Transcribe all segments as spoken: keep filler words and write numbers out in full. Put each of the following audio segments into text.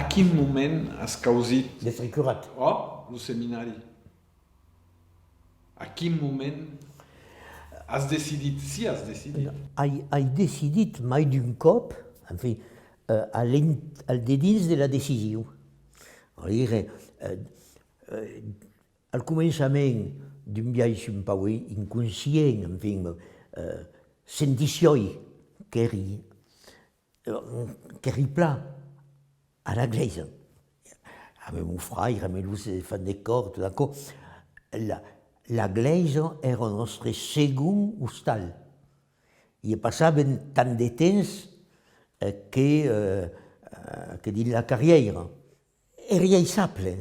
A quin moment as causit? D'èstre curat. Ò, lo seminari. A quin moment as decidit, si as decidit? Ai, ai decidit mai d'un còp, enfin, eh, al, al dedins de la decision. Vòle dire, eh, eh, al començament, d'un biais un pauc inconscient, enfin, eh, sentissiái qu'èri, eh, qu'èri plan a la glèisa. Ambe mon fraire, ambe los enfants de còr, tot aquò. La, la glèisa èra nòstre segond ostal. I passàvem tant de temps, eh, que, eh, eh, que dins la carrièira. Èri aisable.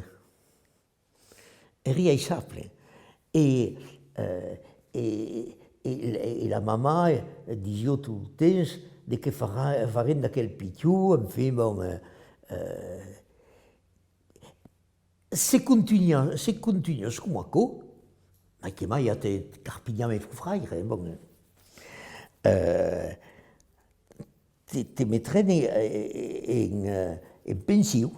Èri aisable. E, eh, e, e, e la mamà, eh, disiá tot lo temps de que farà, farem d'aquel pichon, enfin, bon, eh, eh, se contunha, se contunhas coma aquò, mai que mai a te carpinhar mei fraire, bon, eh, te, te metrem en, en, en pension.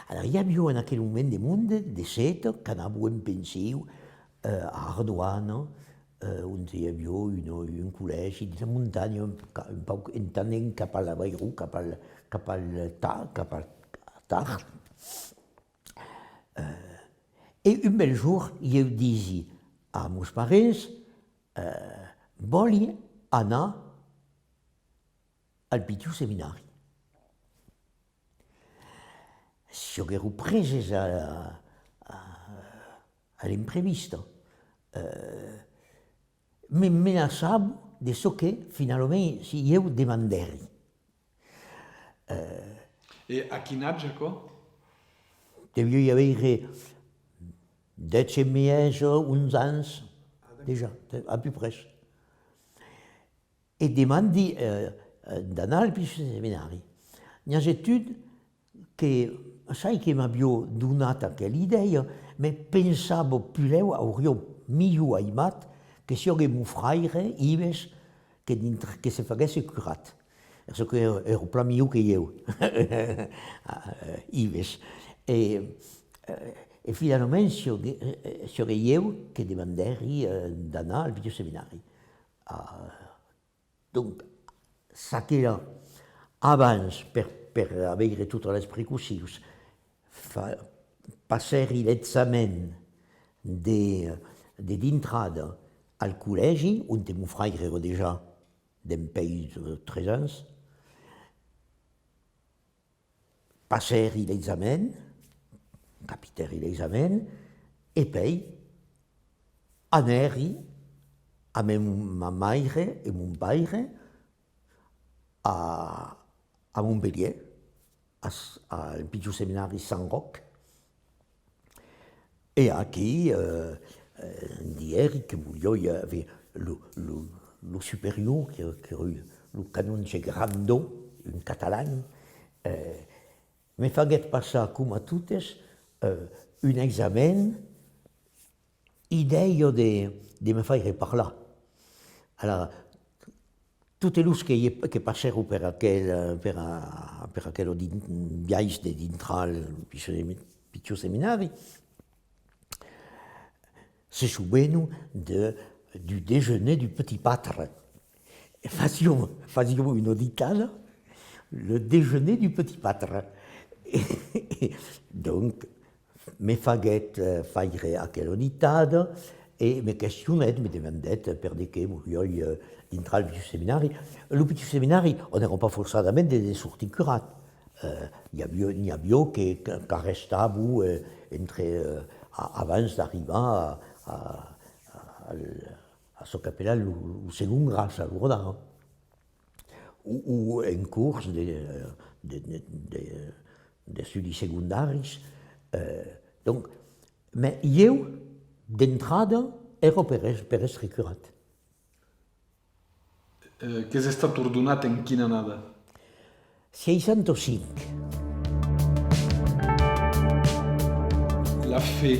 Alara, i aviá en aquel moment de monde, de sèta, qu'anavan en pension, eh, a Ardoana, eh, onte i aviá un, un collègi dins la montanha, un, un pauc en tanent cap a l'Avairon, cap al, cap al Ta-, cap al Tarn. Eh, e un bèl jorn, ieu disi a mos parents, eh, vòli anar al pichon seminari. Siaguèron preses a, a, a l'imprevista. Eh, me menaçavan de çò que, finalament, si ieu demandèri. Eh, E a quin atge, aquò? Deviái aver dètz e mièja, onze ans, dejà, à peu près. E demandi, eh, eh, d'anar al pichon seminari. N'i agèt un que, sai que m'aviá donat aquela idèia, me pensava puslèu auriá milhor aimat que siague mon fraire, Ives, que dintre, que se faguèsse curat. Perçò que èra, èra plan milhor que ieu, Ives. E, eh, e finalament, siague, eh, siague ieu que demandèri, eh, d'anar al pichon seminari. Ah, donc, çaquelà, abans, per, per aveire totas las precaucions, fa-, passèri l'examen de, de dintrada al collègi, onte mon fraire èra dejà dempuèi, eh, tres ans. Passèri l'examen, capitèri l'examen, e pèi anèri ambe ma maire e mon paire a, a Montpelhièr, a, al pichon seminari Sant Ròc. E aquí, eh, eh, diguèri que voliái, eh, aver lo, lo, lo superior, que, que èra lo canonge Grandon, un catalan, eh, me faguèt passar, coma totes, eh, un examen, idèia de, de me faire parlar. Alara, totes los que, que passèron per aquel, per a, per aquel din-, biais de dintrar al pichon semi-, pichon seminari, se sovenon de, du déjeuner du petit pâtre. Fasiam, fasiam una ditada, le déjeuner du petit pâtre. Donc, me faguèt, eh, faire aquela ditada e me questionèt, me demandèt per de qué voliái, eh, dintrar al pichon seminari. Lo pichon seminari, on èra pas forçadament de, de sortir curat. Eh, i aviá, n'i aviá que, que, qu'arrestavan, eh, entre, eh, a-, abans d'arribar a, a, a, al, a çò qu'apelavan lo, lo segond gra, alora, o, o en cors de, de, de, de, d'estudis segondaris. Eh, donc, mès ieu, d'entrada, èra per es-, per èstre curat. Eh, qu'es estat ordonat en quina annada? Seissanta cinc. La fe,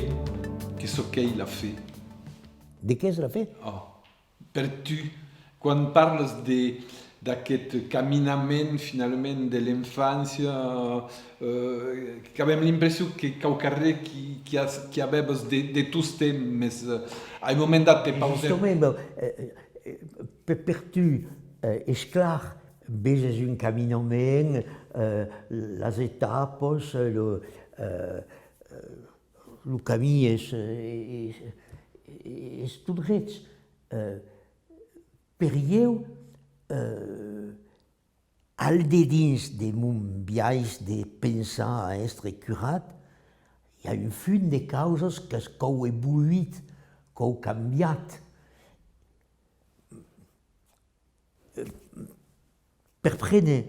que çò qu'ei la fe? De qu'es la fe? Ò, per tu, quan parlas de, d'aqueth caminament, finalament, de l'enfància, eh, qu'avem l'impression que quauquarren qui, qui, as, qui avèvas de, de tostemps, mès, eh, a un moment dat te pausèm. Justament, bon, eh, eh, per, per tu, eh, es clar, veses un caminament, eh, las etapas, eh, lo, eh, eh, lo camin es, es, es tot drech. Eh, per ieu, eh, al dedins de mon biais de pensar a èstre curat, i a un fum de causas qu'as, qu'an evoluït, qu'an cambiat. Per prene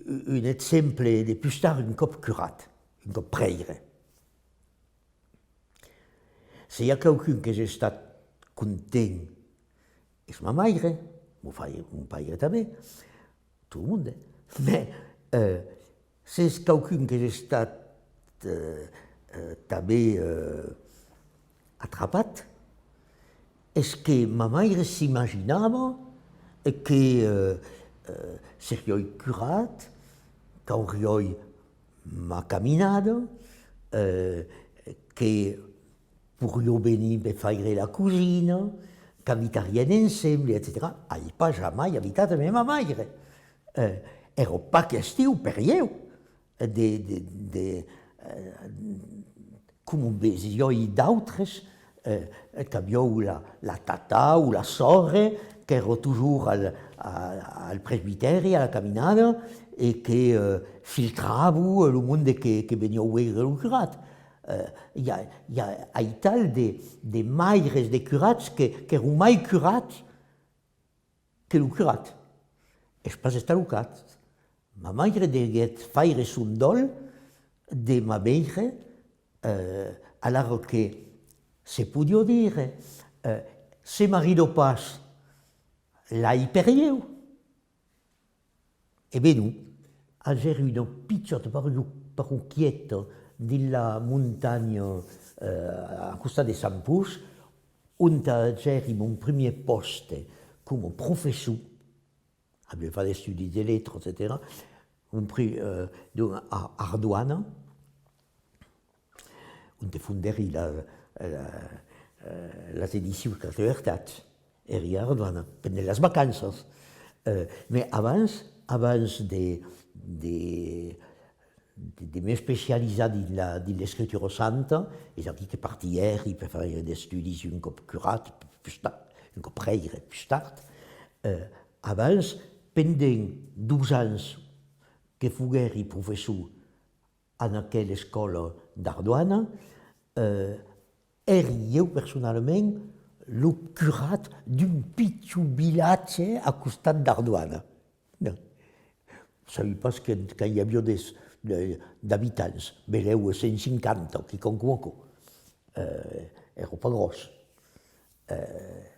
un exemple de pus tard, un còp curat, un còp prèire. Se i a quauqu'un qu'es estat content, es ma maire, mon, mon paire tanben, tot lo monde, mès, eh, s'es quauqu'un qu'es estat, eh, eh, tanben, eh, atrapat, es que ma maire s'imaginava que, eh, eh, seriái curat, qu'auriái ma caminada, eh, que poiriá venir me faire la cosina, qu'abitariam ensemble, etcetèra. Ai pas jamai abitat amb ma maire. Eh, èra pas question per ieu de, de, de, eh, coma vesiái d'autres, eh, qu'avián la, la tata o la sòrre, qu'èra totjorn al, a, al presbitèri, a la caminada, e que, eh, filtrava lo monde que, que veniá veire lo curat. Eh, i a, i a aital de, de maires de curats que, qu'èran mai curats que lo curat. Es pas estat lo cas. Ma maire deguèt faire son dòl de m'aveire, eh, alara que se podiá dire, eh, se marida pas, l'ai per ieu. E ben non, agèri una pichòta parro-, parroquieta dins la montanha, eh, a costat de Sant Puig, ont agèri mon primièr pòste coma professor. Aviái fach d'estudis de letras, etcetèra. Mon pri-, eh, donc, a Ardoana, onte fondèri la, la, eh, las edicions Quatre Vertats, èri a Ardoana, pendent las vacanças. Eh, mès abans, abans de, de, de, de m'especializar dins la, dins l'escritura santa, es aquí que partièri per faire d'estudis un còp curat, pus tard, un còp prèire, pus tard. Eh, abans, pendent dos ans que foguèri professor en aquela escòla d'Ardoana, eh, èri ieu personalament lo curat d'un pichon vilatge a costat d'Ardoana. Non. Sabi pas que, quant i aviá de, de, d'abitants, belèu cent cinquanta, quicòm coma aquò. Eh, èra pas gròs. Eh,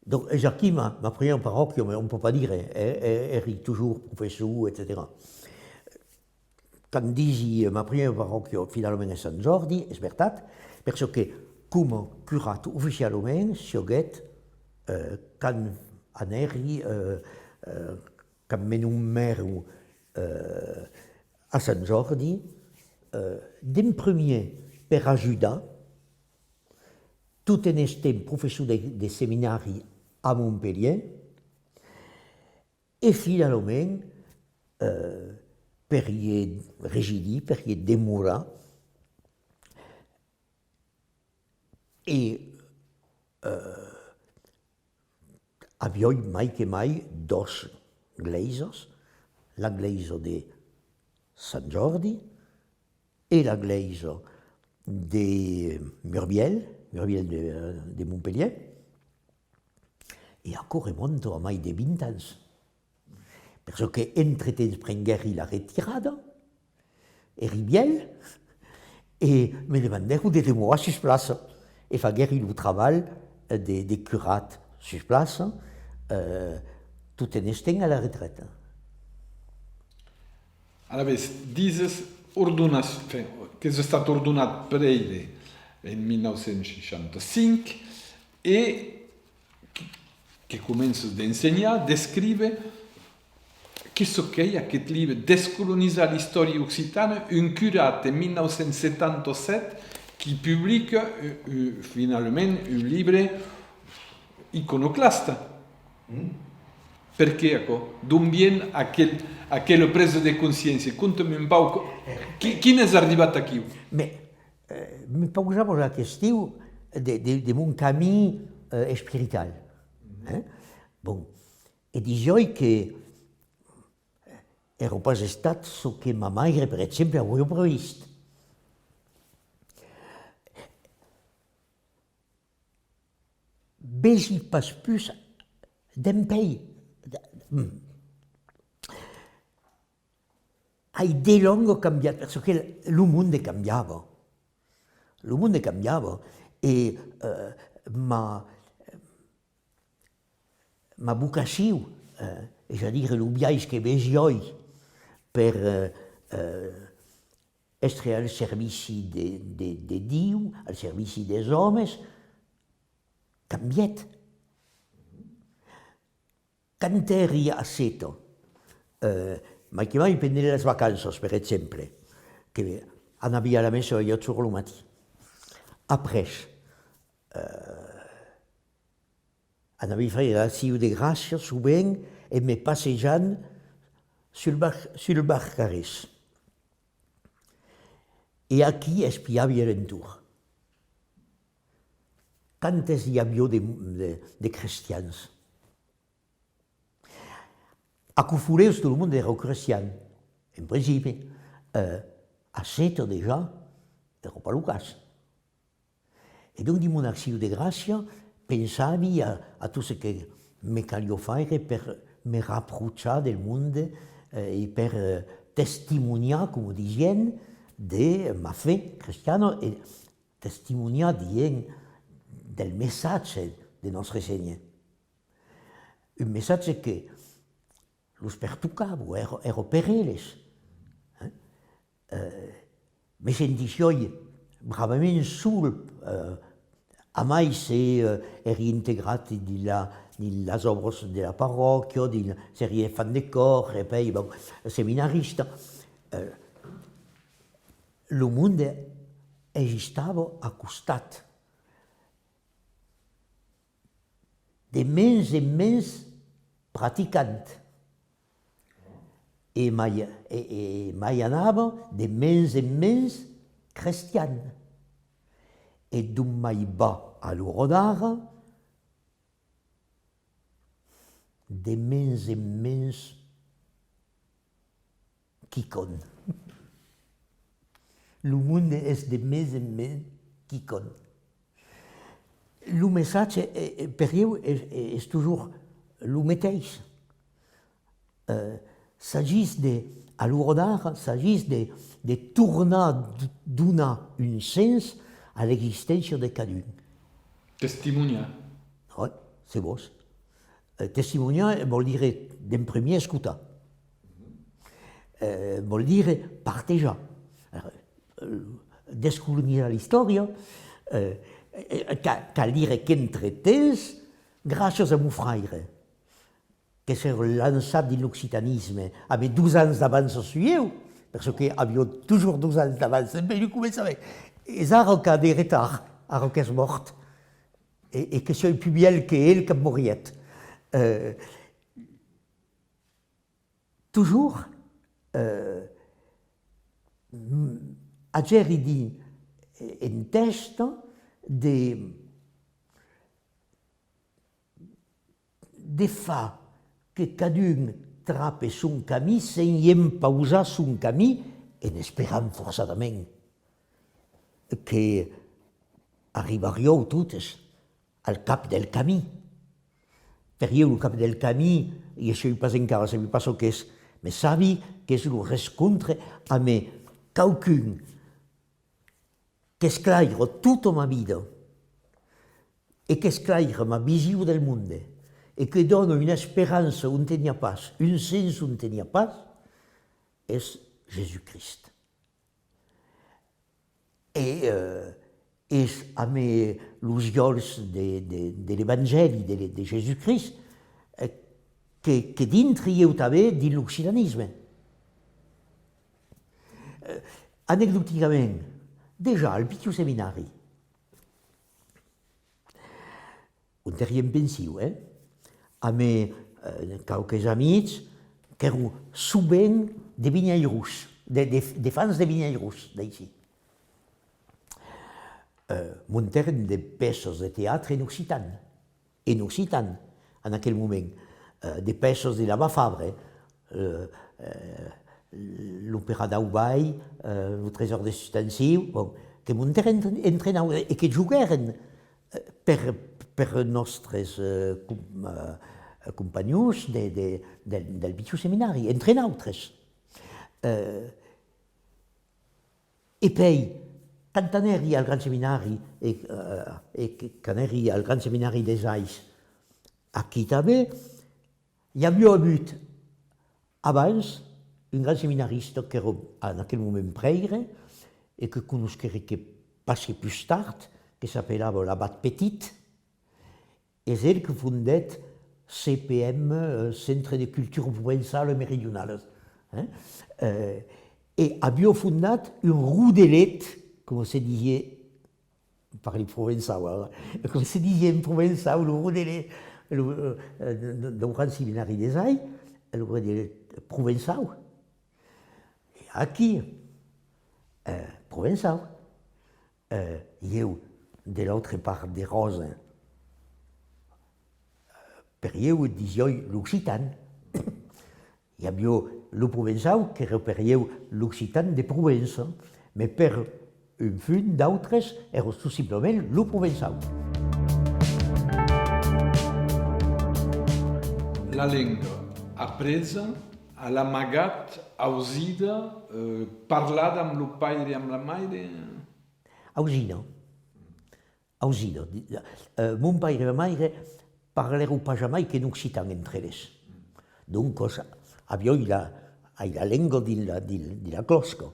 Donc, es aquí ma, ma primièra parròquia, mès on pòt pas dire, eh, eh, èri totjorn professor, etcetèra. Quand disi, eh, ma primièra parròquia, finalament, es Sant Jòrdi, es vertat, per çò que, coma curat oficialament, siaguèt, eh, quand anèri, eh, eh, quand me nomèron, eh, a Sant Jòrdi, eh, d'en primièr per ajudar, tot en estent professor de, de seminari a Montpelhièr, e finalament, eh, per i residir, per i demorar, e, eh, aviái mai que mai dos glèisas, la glèisa de Sant Jòrdi e la glèisa de Murvièlh, Murvièlhs de, de Montpelhièr, e aquò remonta a mai de vint ans. Per çò que, entretemps, prenguèri la retirada, èri vièlh, e me demandèron de demorar sus plaça, e faguèri lo trabalh de, de curat sus plaça, eh, tot en estent a la retreta. Alavetz, dises ordonat, enfin, qu'es estat ordonat prèire en mil nau cents seishanta cinc e Que comença d'ensenhar, d'escriure. Qu'es çò qu'ei aqueth libre, Descolonizar l'istòria occitana, un curat en mil nau cents setanta sèt, qui publica, eh, eh, finalament, un libre iconoclasta. Perqué aquò? D'on vien aquel, aquela presa de consciéncia? Conta-me un pauc, qui, quin es arribat aquiu? Mès, eh, me pausava la question de, de, de mon camin, eh, espirital. Eh? Bon, e disiái que èra pas estat çò que ma maire, per exemple, auriá previst. Vesi pas pus dempuèi. Ai de longa cambiat, perque lo monde cambiava. Lo monde cambiava e, eh, ma, ma vocacion, eh, es a dire lo biais que vesiái per, eh, eh, èstre al servici de, de, de Diu, al servici des òmes, cambièt. Quand èri a Seta, eh, mai que mai pendent las vacanças, per exemple, que anavi a la messa a uèch oras lo matin. Après, eh, anavi faire l'accion de gràcia sovent en me passejant sul bar-, sul barcarés. E aquí espiavi a l'entorn. Quantes i aviá de, de, de crestians? A Cofolèus tot lo monde èra crestian, en principi. Eh, a Seta dejà èra pas lo cas. E donc, dins mon accion de gràcia, pensavi a, a tot çò que me caliá faire per me raprochar del monde, eh, e per, eh, testimoniar, coma disián, de ma fe crestiana e testimoniar, diem, del messatge de Nòstre Sénher. Un messatge que los pertocava, èra, èra per eles. Eh? Eh, me sentissiái bravament sol, eh, amai se, eh, èri integrat dins la, dins las òbras de la parròquia, dins, seriái fan de còr, e pèi, bon, seminarista. Eh, lo monde existava a costat. De mens en mens practicant, e mai, e, e mai anava de mens en mens crestian, e dont mai va a l'ora d'ara, de mens en mens quicòm. Lo monde es de mens en mens quicòm. Lo messatge, eh, eh, per ieu, es, es, es totjorn lo meteis. Eh, s'agís de, a l'ora d'ara, s'agís de, de tornar d-, donar un sens a l'existéncia de cadun. Testimoniar. Oui, se vòs. Eh, testimoniar vòl dire, d'en primièr, escotar. Eh, vòl dire partejar. Eh, descolonizar l'istòria, eh, eh, ca-, cal dire qu'entretemps, gràcias a mon fraire, que s'èra lançat dins l'occitanisme, aviá dos ans d'avança sus ieu, per çò que aviá totjorn dos ans d'avança, dempuèi lo començament. Es ara qu'a de retard, ara qu'es mòrt, e, e que siái pus vièlh que el quand morièt. Eh, totjorn, eh, agèri dins, en tèsta de, de far que cadun trape son camin sens impausar son camin, en esperant forçadament que arribarián totes al cap del camin. Per ieu, lo cap del camin, i soi pas encara, sabi pas çò qu'es, mès sabi qu'es lo rescontre amb quauqu'un qu'esclaira tota ma vida e qu'esclaira ma vision del monde e que dona una esperança ont n'i a pas, un sens ont n'i a pas, es Jèsus Crist. E, eh, es amé los jòls de, de, de l'Evangèli de, de Jèsus Crist, eh, que, que dintri ieu tanben dins l'occitanisme. Eh, anecdoticament, dejà al pitiu seminari, ont èri en pension, eh, amé, eh, quauques amics qu'èron sovent de Vinhairós, de, de, de fans de Vinhairós, d'aicí. Eh, montèrem de pèças de teatre en occitan, en occitan, en aquel moment, eh, de pèças de Labat Fabre, eh, eh, l'Opèra d'Aubaye, eh, lo Trésor de Suspension, bon, que montèrem entre, entre nautres e que joguèrem, eh, per, per nòstres, eh, com-, eh, companhons de, de, del, del pitiu seminari, entre nautres. Eh, E pèi, quand anèri al Grand Seminari, e, eh, e que, quand èri al Grand Seminari des Ais, aquí tanben, i aviá avut abans un grand seminarista qu'èra en aquel moment prèire e que conosquèri que pas que pus tard, que s'apelava l'abat Petit, Es el que fondèt C P M, eh, Centre de Culture Provençale et Méridionale, eh? Eh, e aviá fondat un rodelet, coma se disiá, parli provençau ara, coma se disiá en provençau, lo rodelet, lo, eh, de, de, dau Grand Seminari des Ais, lo rodelet provençau. E aquí, eh, provençau. Eh, ieu, de l'autra part de Ròse, eh, per ieu disiái l'occitan. I aviá lo provençau, qu'èra per ieu l'occitan de Provença, mès per un fum d'autres èra tot simplament lo provençau. La lenga apresa, a l'amagat, ausida, eh, parlada amb lo paire e amb la maire? Ausida. Ausida. Di-, eh, mon paire e ma maire parlèron pas jamai qu'en occitan entre eles. Doncas, aviái la, ai la lenga dins la, dins, dins la clòsca,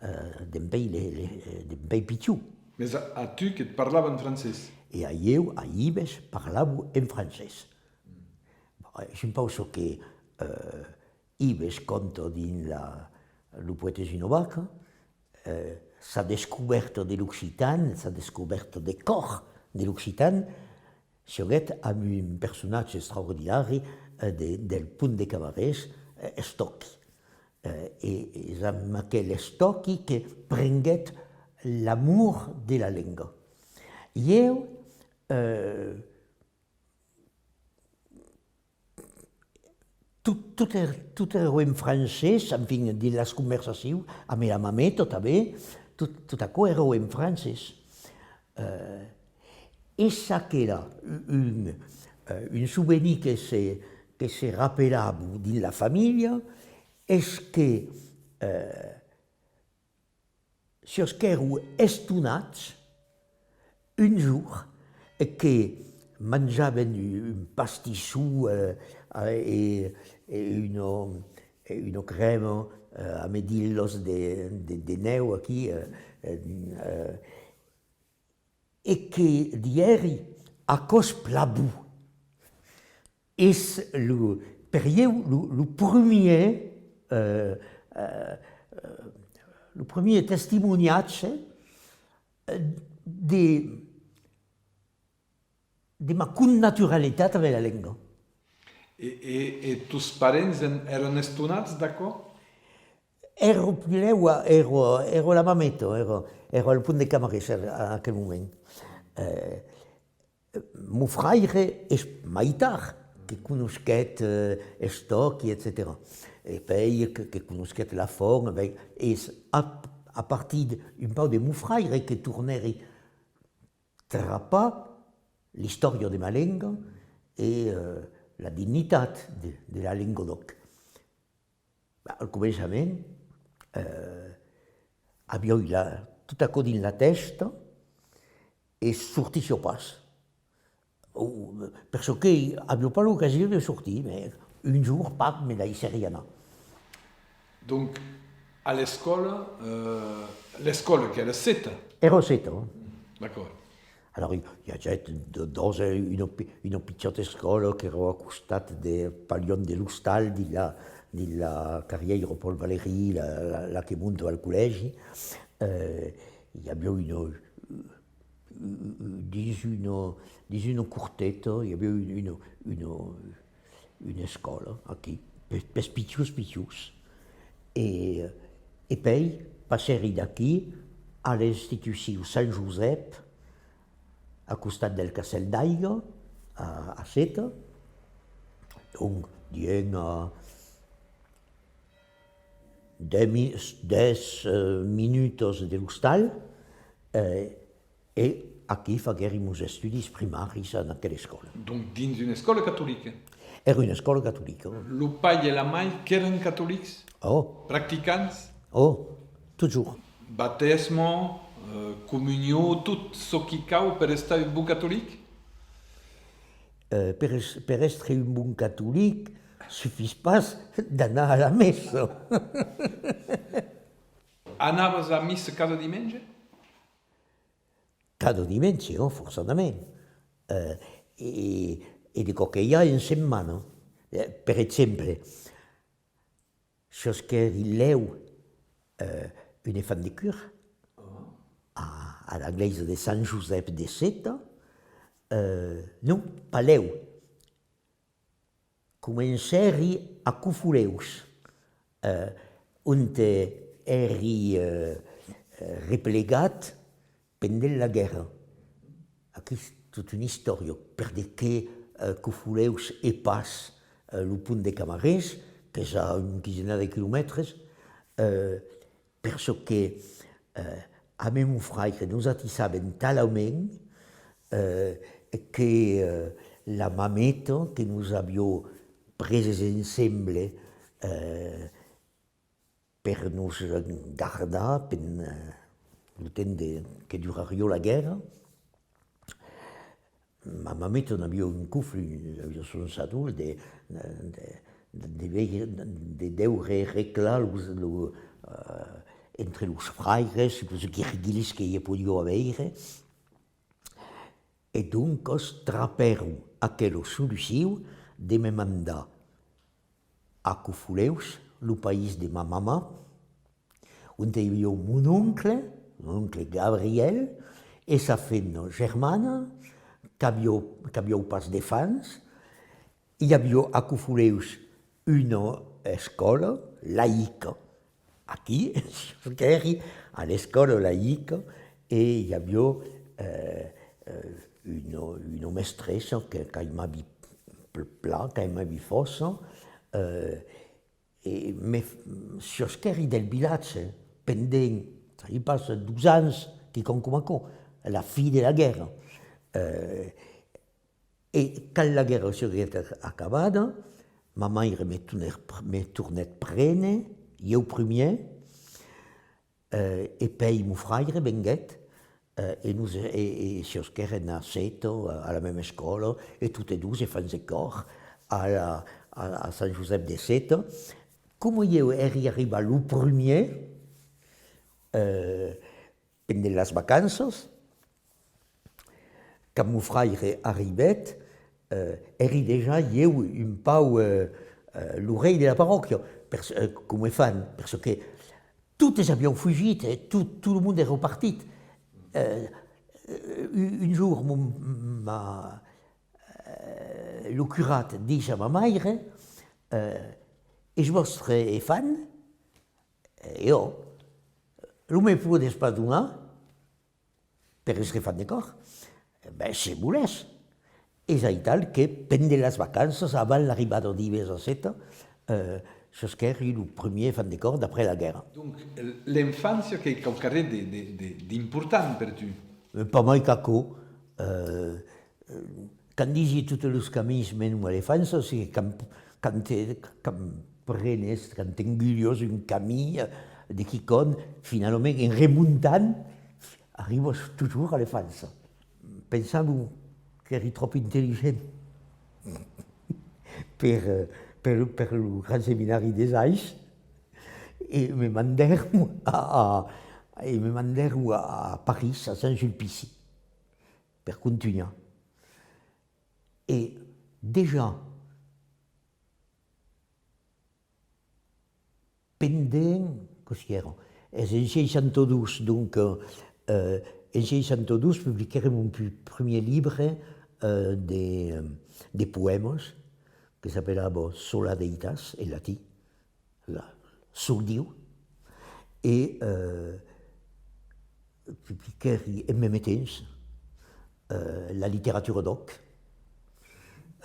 eh, dempuèi le, le, dempuèi pichon. Mès a, a tu que't parlavan en francés? E a ieu, a Ives, parlavan en francés. Bon, eh, supauso que, eh, Ives conta dins la, Lo poèta es una vaca, eh, sa descobèrta de l'occitan, sa descobèrta de còr de l'occitan, siaguèt amb un personatge extraordinari, eh, de, del Pont de Cabarés, eh, Estòqui. Eh, e es amb aquel Estòqui que prenguèt l'amor de la lenga. Ieu, eh, Tot, tot èr-, tot èra en francés, enfin, dins las conversacions, amb la mameta tanben, tot, tot aquò èra en francés. Eh, es aquela un, eh, un sovenir que se, que se rapelava dins la familha, es que, eh, Siasquèron estonats un jorn que manjavan un, un pastisson, eh, e, e una, e una crèma, eh, amb d'ilhas de, de, de nèu aquí, eh, eh, eh, e que diguèri: «Aquò's plan bon.» Es lo, per ieu, lo, lo primièr, eh, eh, lo primièr testimoniatge, eh, de, de ma connaturalitat amb la lenga. E, e, e tos parents en, èran estonats d'aquò? Èra puslèu, èra, èra la mameta, èra, èra al Pont de Camarés a, a aquel moment. Eh, mon fraire es mai tard que conosquèt, eh, Estòqui, etcetèra. E pèi que, que conosquèt Lafont, e ben, es a, a partir d'un pauc de mon fraire que tornèri trapar l'istòria de ma lenga e, eh, la dignitat de, de la lenga d'òc. Al començament, eh, aviái la, tot aquò dins la tèsta e sortissiá pas. O, per çò que aviái pas l'ocasion de sortir, mès un jorn, paf, me laissèri anar. Donc, a l'escòla, eh, l'escòla qu'èra seta? Èra seta, eh? D'acòrd. Alòrs, i, i agèt d-, dos, eh, una pi-, una pichòta escòla qu'èra a costat de, pas luènh de l'ostal, dins la, dins la carrièira Paul Valéry, la, la, la que monta al collègi. Eh, i aviá una, dins una, dins una corteta, i aviá una, una, una, una escòla aquí, pe-, pels pichons, pichons. E, e pèi passèri d'aquí a l'institucion Sant Josèp, a costat del Castèl d'Aiga, a, a Seta, donc, diguem, a dètz mi-, dètz, eh, minutas de l'ostal, eh, e aquí faguèri mos estudis primaris en aquela escòla. Donc, dins una escòla catolica? Èra una escòla catolica. Lo pair e la mair qu'èran catolics? Oh. Practicants? Oh, totjorn. Batèsme, eh, comunion, tot çò qui cau per estar un bon catolic? Eh, per es-, per èstre un bon catolic, sufís pas d'anar a la messa. Anavas a missa cada dimenge? Cada dimenge, ò, forçadament. Eh, e, e de còps que i a en setmana. Eh, per exemple, sosquèri lèu, eh, un enfant de cura a, a la glèisa de Sant Josèp de Seta, eh, non, pas lèu. Comencèri a Cofolèus, eh, onte èri, eh, eh, replegat pendent la guèrra. Aquí es tota una istòria, per de qué, eh, Cofolèus e pas, eh, lo Pont de Camarés, qu'es a un quinzenat de quilomètres, eh, per çò que, eh, amé mon fraire nos atissàvem talament, eh, que, eh, la mameta que nos aviá preses ensemble, eh, per nos gardar pen-, eh, lo temps de, que durariá la guèrra, ma mameta n'aviá un cofle, aviá son sadol de, de, de, de veire, de deure reglar los, lo, eh, entre los fraires, los guirguilhs que i podiá aveire. E doncas trapèron aquela solucion de me mandar a Cofolèus, lo país de ma mamà, onte i aviá mon oncle, mon oncle Gabriel, e sa femna Germana, qu'aviá, qu'avián pas d'enfants. I aviá a Cofolèus una escòla laïca. Aquí, sosquèri a l'escòla laïca e i aviá, eh, eh, una, una mestressa que, qu'aimavi pl-, plan, qu'aimavi fòrça, eh, e me f-, sosquèri del vilatge pendent, sabi pas, dos ans, quicòm coma aquò, la fin de la guèrra. Eh, e quand la guèrra siguèt acabada, ma maire me tornèt pr-, me tornèt prene, ieu primièr, eh, e pèi mon fraire venguèt, eh, e nos, e, e sosquèrem a Seta, a, a la mèma escòla, e totes dos enfants de còr, a la, a, a Sant Josèp de Seta. Coma ieu èri arribat lo primièr, eh, pendent las vacanças, quand mon fraire arribèt, eh, èri dejà ieu un pauc, eh, eh, lo rei de la parròquia, per, eh, coma enfant, per çò que totes avián fugit, eh, tot, tot lo monde èra partit. Eh, eh, un, un jorn, mon, ma, eh, lo curat ditz a ma maire, eh, es vòstre enfant? E ò, lo me podètz pas donar? Per èstre enfant de còr? Ben, se volètz. Es aital que, pendent las vacanças, avant l'arribada d'ivèrn a Seta, eh, sosquèri lo primièr enfant de còr d'après la guèrra. Donc, l-, l'enfància qu'es quauquarren de, de, de, d'important per tu? Eh, pas mai qu'aquò. Eh, eh, quand disi totes los camins menon a l'enfància, es que quand, quand te, quand prenes, quand t'engulhas un camin, eh, de quicòm, finalament, en remontant, arribas totjorn a l'enfància. Pensavan qu'èri tròp intelligent per, eh, per, per lo grand seminari des Ais, e me mandèron a, a, e me mandèron a París, a Sant Sulpici. per contunhar. E dejà pendent, cossí èra? Es en seissanta dos, donc, euh, en seissanta dos publiquèrem un pu-, primièr libre, euh, de, de poèmas, que s'apelava Sola Deitas, en latin, la, Sol Diu, e, euh, publiquèri en mème temps, euh, la literatura d'òc,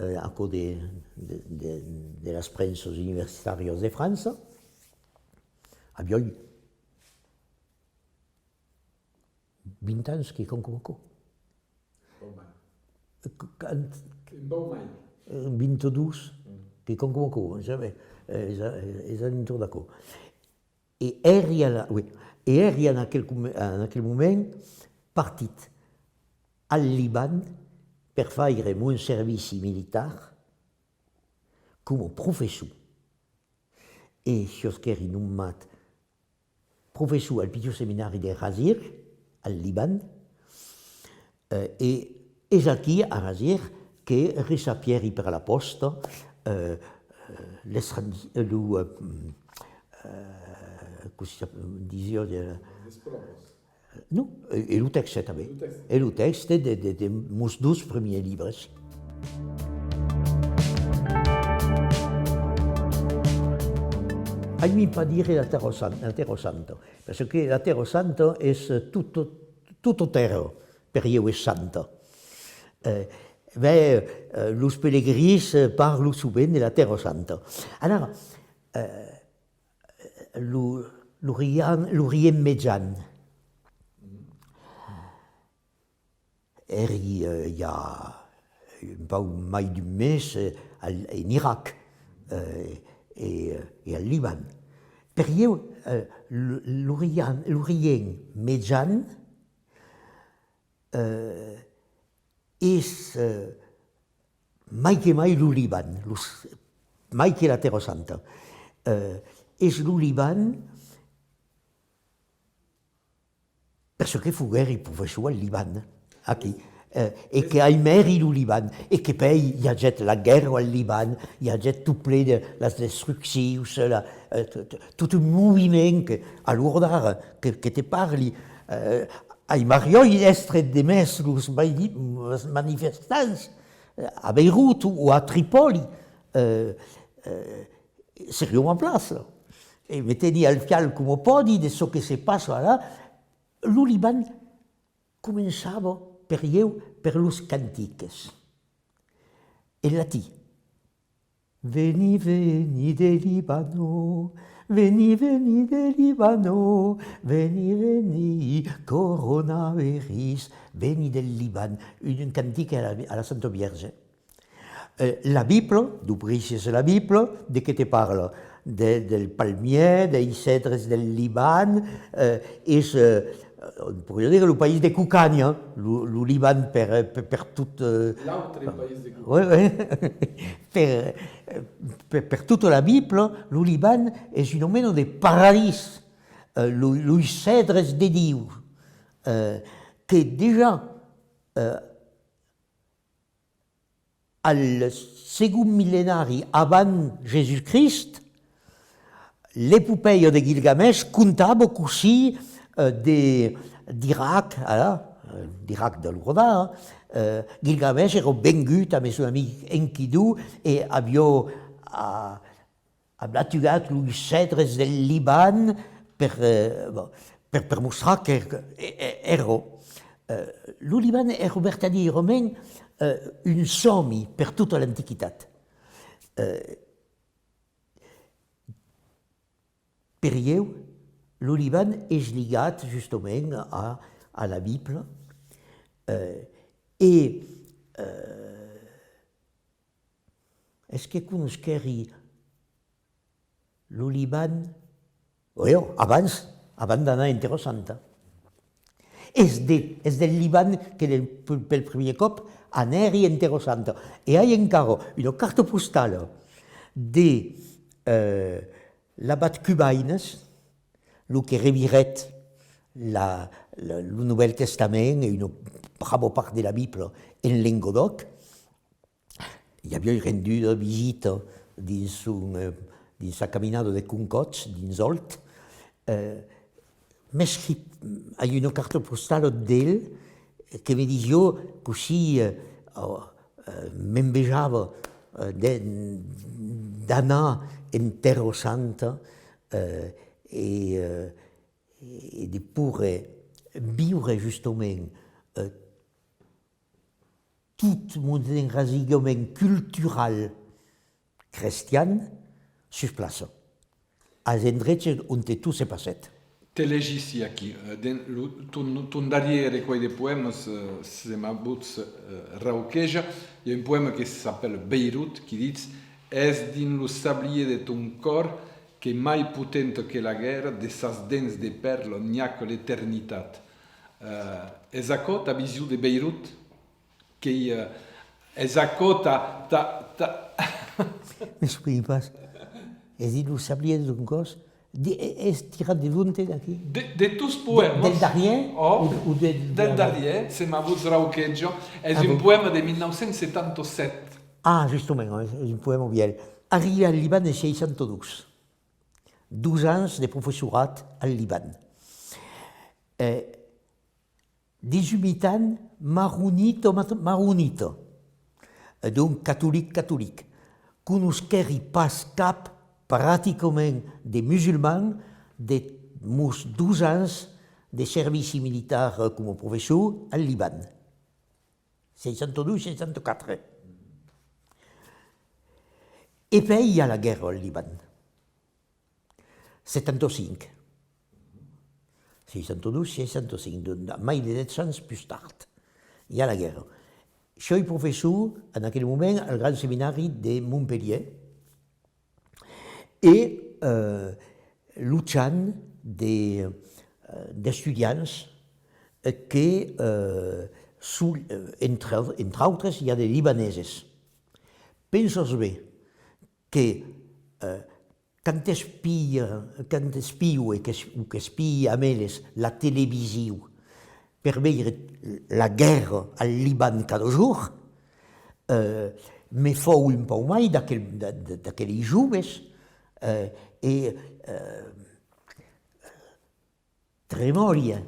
euh, aquò de, de, de, de las premsas universitàrias de França. Aviái vint ans, quicòm coma aquò. Bon, ben. Qu-, quand... Un bon mai. Eh, vint-e-dos, mm, quicòm coma aquò, jamais. Eh, es a, es a l'entorn d'aquò. E èri a la, oui, e èri en aquel com-, en aquel moment partit al Liban per faire mon servici militar coma professor. E siosquèri nomat professor al pichon seminari de Razir, al Liban, eh, e es aquí, a Razir, que reçapièri per la pòsta, eh, l'estrandi-, lo, eh, eh, cossí se disiá, eh, Non, e, e lo tèxte tanben. Lo tèxte. E lo tèxte de, de, de mos dos primièrs libres. Aimi pas dire la Tèrra San-, la Tèrra Santa, parce que la Tèrra Santa es tot, tota tèrra, per ieu es santa. Eh, ben, eh, los pelegrins, eh, parlan sovent de la Tèrra Santa. Alara, eh, lo, l'Orient, l'Orient Mejan. Èri, eh, i a un pauc mai d'un mes, eh, al, en Iraq, eh, e, e al Liban. Per ieu, eh, l-, l'Orient, l'Orient Mejan, eh, es, eh, mai que mai lo Liban, los, mai que la Tèrra Santa. Eh, es lo Liban, per çò que foguèri professor al Liban, aquí, eh, e que aimèri lo Liban, e que pèi i agèt la guèrra al Liban, i agèt tot plen de las destruccions, la, eh, t-, t-, tot un moviment que, a l'ora d'ara, que, que te parli, eh, aimariái èstre demest los mani-, los manifestants, eh, a Beirut o a Tripòli, eh, eh, seriái a ma plaça. E me teni al fial coma pòdi de çò que se passa alà. Lo Liban començava per ieu per los cantiques. En latin. Veni, veni de Libano, veni, veni de Libano, veni, veni, coronavirus, veni del Liban, un, un cantic a la, a la Santa Vièrge. Eh, la Bibla, dobrissiás la Bibla, de qué te parla? De, del palmièr, dels cèdres del Liban, eh, es, eh, on poiriá dire lo país de Cocanha, lo, lo Liban per, per, per tot, eh, L'autre país de Cocanha. Oui, oui. Per, per, per tota la Bibla, lo Liban es una mena de paradís, eh, lo, los cèdres de Diu, eh, que dejà, eh, al segond millenari avant Jèsus Crist, l'epopèia de Gilgamèsh contava cossí, eh, de, d'Iraq, ara, eh, d'Iraq de l'Urdà, eh, Gilgamèsh èra vengut amb son amic Enkidu e aviá, a, ablatugat los cèdres del Liban per, eh, bon, per, per mostrar que, que, e-, e-, èra, eh, lo Liban èra vertadièrament, eh, un sòmi per tota l'Antiquitat. Eh, per ieu, lo Liban es ligat justament a, a la Bibla, eh, e, eh, Es que conosquèri lo Liban, o jo, abans, abans d'anar en Tèrra Santa. Es de, es del Liban que del, pel primièr còp anèri en Tèrra Santa. E ai encara una carta postala de, eh, l'abat Cubaines, lo que revirèt la, le, lo Novèl Testament e una brava part de la Bibla en lenga d'òc. I aviái renduda visita dins son, eh, dins sa caminada de Concòts, dins Òlt. Eh, m'escric, ai una carta postala d'el que me disiá cossí, eh, oh, eh, m'envejava, eh, de, d'anar en Tèrra Santa, eh, e, eh, e de poder viure justament, eh, tot mon enrasigament cultural crestian sus plaça, als endreches onte tot se passèt. Te legissi aquí, eh, dens lo, ton, ton darrièr recuèlh de poèmas, eh, Se ma votz, eh, rauqueja, i a un poèma que s'apèla Beirut, qui ditz: Es dins lo sablièr de ton còr, qu'es mai potenta que la guèrra, de sas dents de pèrla n'i a que l'eternitat. Eh, es aquò ta vision de Beirut? Qu'ei, eh, es aquò ta, ta, ta... M'exprimi pas. Es dins lo sablièr de ton còr? De, es tirat de donte, d'aquí? De, de tos poèmas. De, del darrièr? Oh, o, o de, del darrièr, Se ma votz rauqueja. Es un poèma de mil nau cents setanta sèt. Ah, justament, es, es un poèma vièlh. Arribi al Liban en seissanta dos. Dos ans de professorat al Liban. Eh, dins un mitan maronita, mat-, maronita, e donc catolic, catolic. Conosquèri pas cap, practicament, de musulman de mos dos ans de servici militar, eh, coma professor al Liban. Seissanta dos, seissanta quatre. E pèi i a la guèrra al Liban. Setanta cinc. Seissanta dos, seissanta cinc, donc, mai de dètz ans pus tard, i a la guèrra. Soi professor, en aquel moment, al Grand Seminari de Montpelhièr, e, eh, lotjant de, eh, d'estudiants, eh, que, eh, son, eh, entre, entre autres, i a de libaneses. Pensas ben que, eh, quand espia, quand espio e que, o qu'espii amb eles la television per veire la guèrra al Liban cada jorn, eh, me fau un pauc mai d'aquel, d'a-, d'a-, d'aquelei joves, eh, e, eh, tremòli, eh,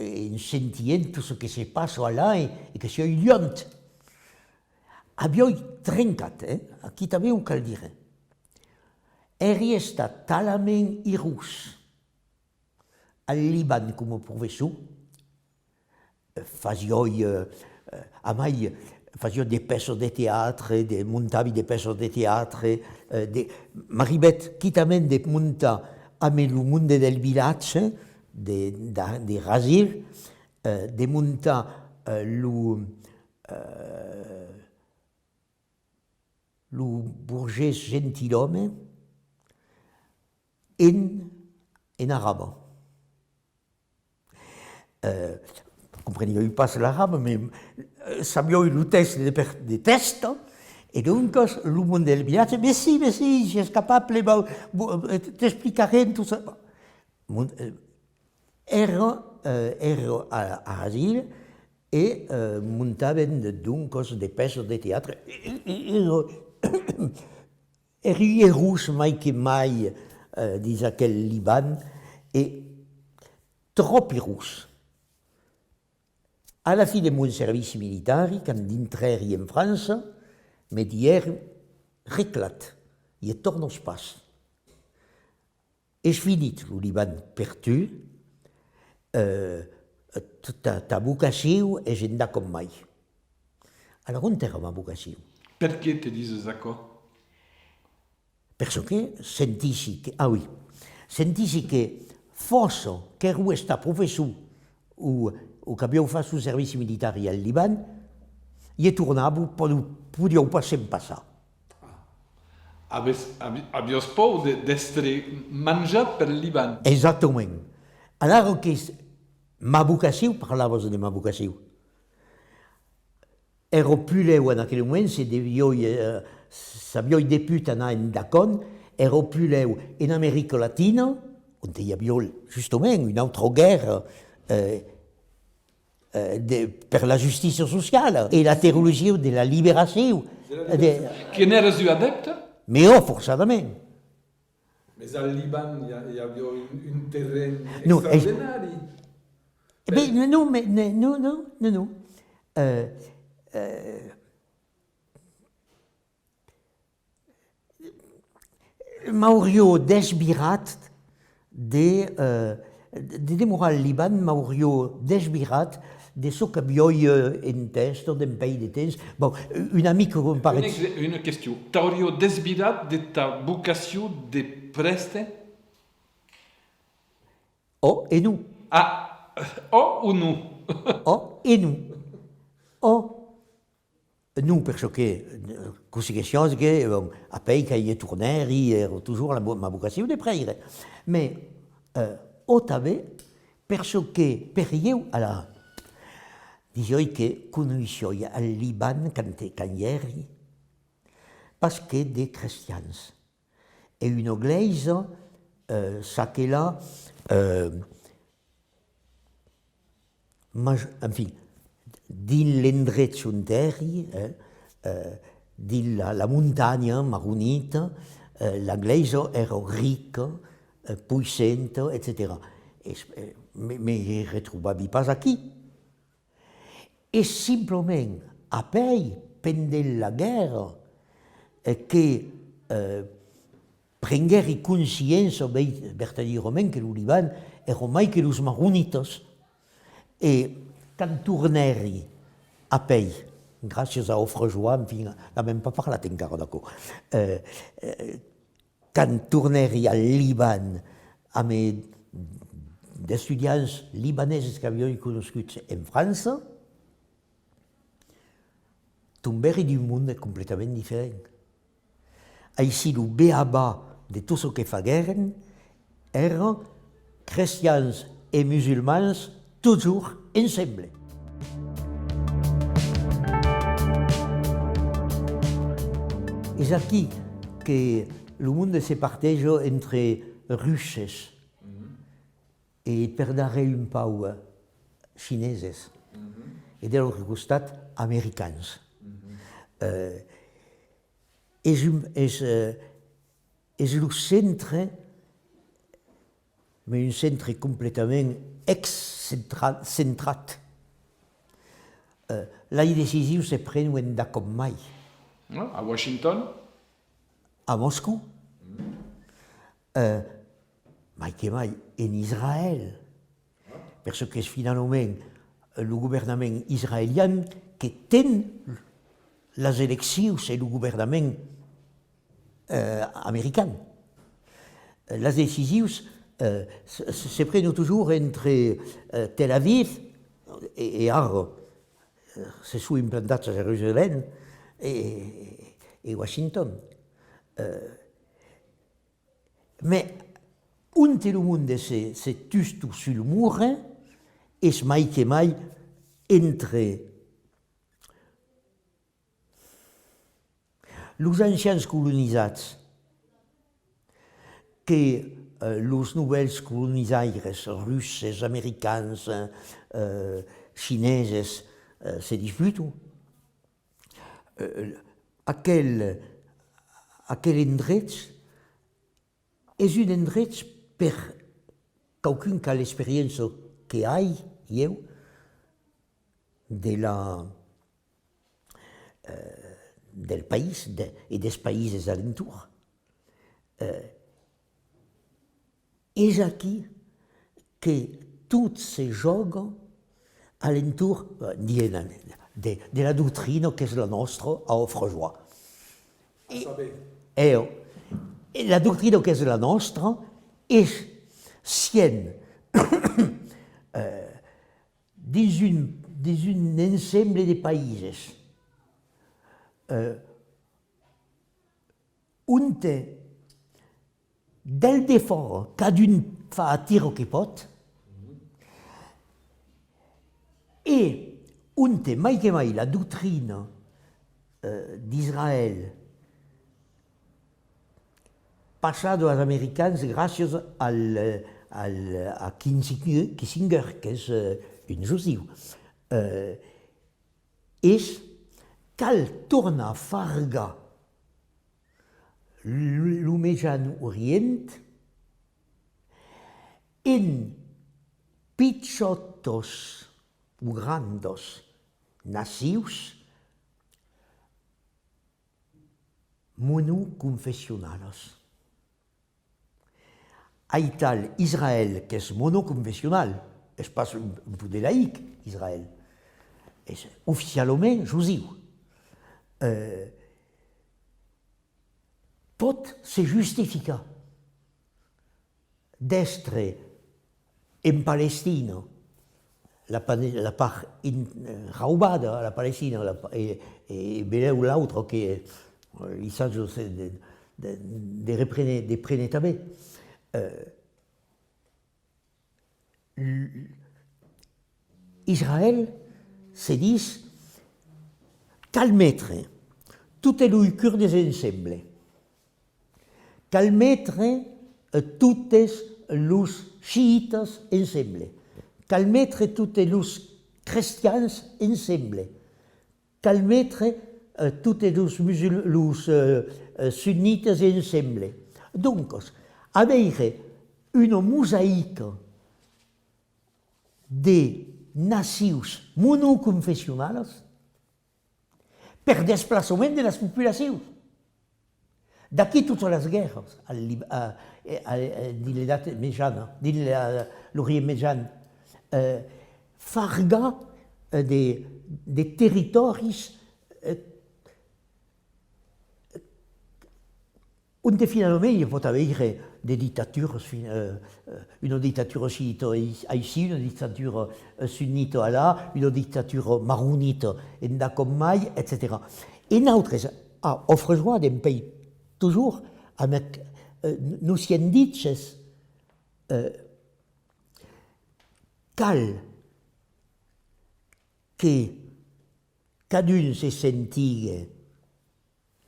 en sentient tot çò que se passa alà e, e que siái luènh. Aviái trencat, eh? Aquí tanben o cal dire. Èri estat talament irós al Liban coma professor, fasiái, eh, eh, amai, fasiái de pèças de teatre, de, montavi de pèças de teatre, eh, de, m'arribèt quitament de montar amb lo monde del vilatge de, de, de Rasil, eh, de montar, eh, lo, eh, lo borgés gentilòme en, en arabe. Eh, compreniái pas l'arabe, mas, eh, sabiái lo tèxt de per, de tèsta, e doncas lo monde del vilatge: "Mais si, mais si, si es capable, va, va, eh, t'explicarem tot ça." Mon, eh, èra, eh, èra a, a Rasil e, eh, montàvem de, doncas de pèças de teatre. E, e, e, èri irós mai que mai, eh, dins aquel Liban, e tròp irós. A la fin de mon servici militari, quand dintrèri en França, me dièri: "Reclat, i tornas pas." Es finit lo Liban per tu, eh, ta, ta vocacion es endacòm mai. Alara, ont èra ma vocacion? Perqué te dises aquò? Per çò que sentissi que, ah oui, sentissi que fòrça qu'èro estat professor o, o qu'aviái fach lo servici militari al Liban, i tornavo, podiái, podiái pas se'n passar. Aviás, avi-, aviás paur de, d'èstre manjat pel Liban. Exactament. Alara que s-, ma vocacion, parlavas de ma vocacion. Èra pus lèu en aquel moment, se deviái, eh, s'aviái deput anar endacòm, èra pus lèu en America Latina, onte i aviá justament una autra guèrra, eh, eh, de, per la justícia sociala e la teologia de la liberacion. De la liberacion. De... Que n'èras un adèpte? Mès ò, forçadament. Mès al Liban i a, i aviá un, un terren... Non, es... extraordinari. E ben, non, mès, ne-, non, non, non, non. Euh, euh, m'auriá desvirat de, euh, de demorar al Liban, m'auriá desvirat de çò qu'aviái, euh, entès dempuèi de temps. Bon, un amic comparet... Una ex-, una question. T'auriá desvirat de ta vocacion de prèste? Ò e non. Ah, ò o non? Ò e non. Ò. Non, per çò que, eh, cossí que siague, bon, apèi quand i tornèri, èra totjorn la vo-, ma vocacion de prèire. Mès, eh, ò tanben, per çò que, per ieu, alà, disiái que conoissiái al Liban quand, quand i èri, pas que de crestians. E una glèisa, eh, çaquelà, eh, mas, enfin, dins l'endrech ont èri, eh, eh, dins la, la montanha maronita, eh, la glèisa èra rica, eh, poissenta, etcetèra. E, eh, me, me retrobavi pas aquí. E simplament, apèi, pendent la guèrra, eh, que, eh, prenguèri consciéncia vei-, vertadièrament que lo Liban èra mai que los maronitas. E quand tornèri apèi, gràcias a Offre-Joie, enfin, n'avèm pas parlat encara d'aquò, eh, eh, quand tornèri al Liban amb d'estudiants libaneses qu'aviái conoscuts en França, tombèri d'un monde completament diferent. Aicí, lo beabà de tot çò que faguèrem èra crestians e musulmans totjorn ensemble. Es aquí que lo monde se parteja entre russes e, per darrèr un pauc, chineses, e de l'autre costat, americans. Eh, es un, es, eh, es lo centre, mès un centre completament excentra-, centrat. Eh, las decisions se prenon endacòm mai. Ah, a Washington? A Moscòu. Eh, mai que mai en Israèl. Per çò qu'es finalament lo governament israelian que ten las eleccions e lo governament, eh, american. Las decisions, eh, se, se, se prenon totjorn entre, eh, Tel Aviv e, e ara, eh, se son implantats a Jerusalèm e, e Washington. Eh, Mès onte lo monde se, se tusta sul morre, es mai que mai entre los ancians colonizats que, eh, los novèls colonizaires russes, americans, eh, chineses, eh, se disputan. Eh, aquel, aquel endrech es un endrech per quauqu'un qu'a l'experiéncia que ai, ieu, de la, eh, del país de, e dels païses alentorn. Eh, es aquí que tot se jòga a l'entorn, eh, diguem, de, de la doctrina qu'es la nòstra a Offre-Joie. E, e, e la doctrina qu'es la nòstra es, siem, eh, dins un, dins un ensemble de païses, eh, onte del defòra, cadun fa a tira que pòt, e onte mai que mai la doctrina, eh, d'Israèl, passada als americans gràcias al, eh, al, a Kissinger, Kissinger, qu'es, eh, un josiu. Eh, es cal tornar fargar lo, lo Mejan Orient en pichòtas o grandas nacius monoconfessionalas. Aital, Israèl, qu'es monoconfessional, es pas un, un poder laic, Israèl, es oficialament josiu, eh, pòt se justificar d'èstre en Palestina, la pa-, la part in-, eh, raubada a la Palestina, la pa-, e, e belèu l'autra que, eh, li saja de, de, de reprene, de prene tanben. Eh, l-, Israèl se ditz: cal metre totes los curdes ensemble. Cal metre, eh, totes los chiitas ensemble. Cal metre totes los crestians ensemble. Cal metre, eh, totes los musul-, los, eh, eh, sunnitas ensemble. Doncas, a veire una mosaica de nacions monoconfessionalas per desplaçament de las populacions. D'aquí totas las guèrras al Lib-, a, a, a, dins l'Edat Mejana, dins la, l'Orient Mejan, eh, fargar, eh, de, de territòris, eh, onte finalament i pòt aver de dictaturas, fin-, eh, eh, una dictatura chiita ai-, aicí, una dictatura, eh, sunnita alà, una dictatura maronita endacòm mai, etcetèra. E nautres, a Offre-joie dempuèi totjorn, amb, eh, nos sièm diches, eh, cal que cadun se sentigue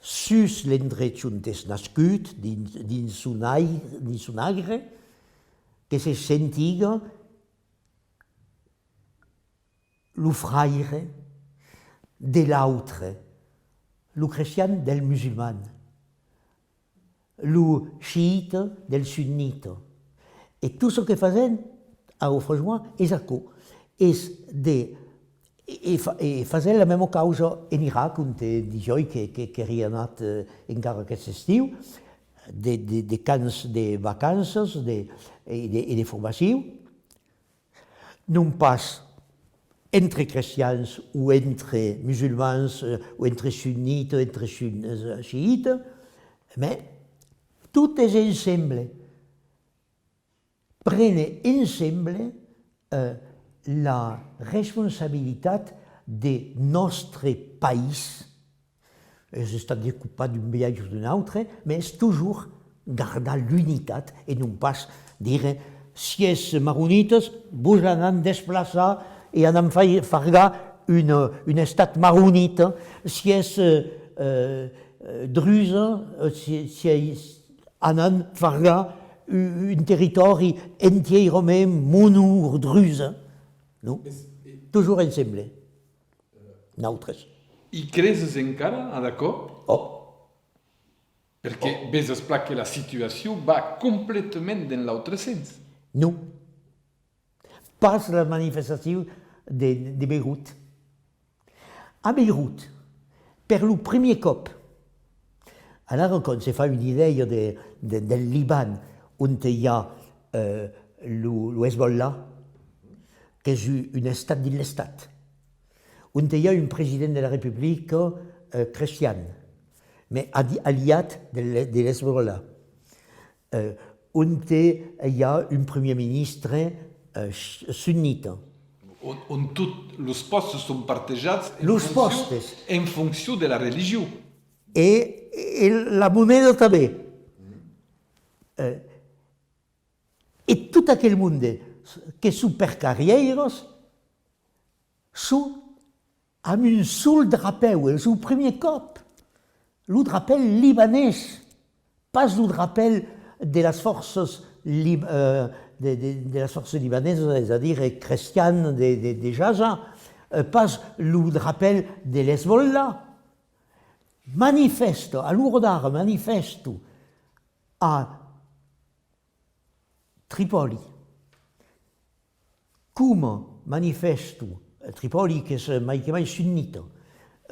sus l'endrech ont es nascut, dins, dins son ai-, dins son aire, que se sentiga lo fraire de l'autre, lo crestian del musulman, lo chiita del sunnita. E tot çò que fasèm a Offre-joie es aquò, es de, e, e fa-, e fasèm la mèma causa en Iraq, onte dijòi que, que, qu'èri anat, eh, encara aqueste estiu, de, de, de camps de vacanças, de, e de, e de formacion. Non pas entre crestians o entre musulmans, eh, o entre sunnitas, entre sun-, eh, chiitas, mès totes ensemble, prene ensemble, eh, la responsabilitat de nòstre país. Es estat decopat d'un biais o d'un autre, mès es totjorn gardar l'unitat e non pas dire: siètz maronitas, vos anam desplaçar e anam fai-, fargar un, un estat maronita, siètz, eh, eh, drusa, eh, si-, siètz, anam fargar u-, un territòri entièrament monodrusa. Non? Totjorn ensemble. Nautres. I creses encara ad aquò? Òc. Perque vesas plan que la situacion va completament dens l'autre sens. Non. Pas la manifestacion de, de Beirut. A Beirut, per lo primièr còp, alara quand se fa una idèia de, de, del Liban, onte i a, eh, lo, lo Hezbollah, qu'es u-, un estat dins l'estat, onte i a un president de la Republica, eh, crestian, mès adi-, aliat de l'He-, de l'Hezbollah, eh, onte i a un primièr ministre, eh, sh-, sunnita. On, on tot los pòstes son partejats en Los foncion, pòstes. En foncion de la religion. E, e la moneda tanben. Eh, e tot aquel monde que son per carrièiras, son amb un sol drapèu, es lo primièr còp. Lo drapèl libanés, pas lo drapèl de las fòrças lib-, eh, de, de, de las fòrças libanesas, es a dire crestianas de, de, de Jaja, eh, pas lo drapèu de l'Hezbollah. Manifèsta, a l'ora d'ara, manifèsta a Tripòli, coma manifèsta, Tripòli qu'es mai que mai sunnita,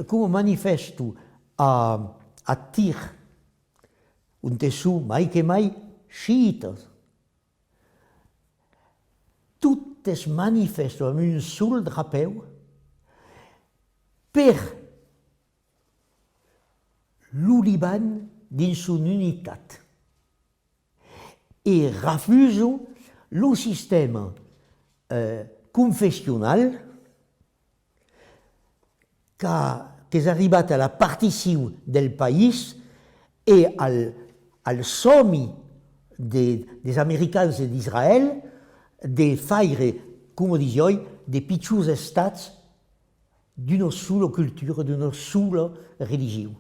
coma manifèsta a, a Tir, onte son mai que mai chiitas. Totes manifèstan amb un sol drapèu per lo Liban dins son unitat e refusan lo sistèma, eh, confessional qu'a, qu'es arribat a la particion del país e al, al sòmi de, des Americans e d'Israèl de faire, coma disiái, de pichons estats d'una sola cultura, d'una sola religion.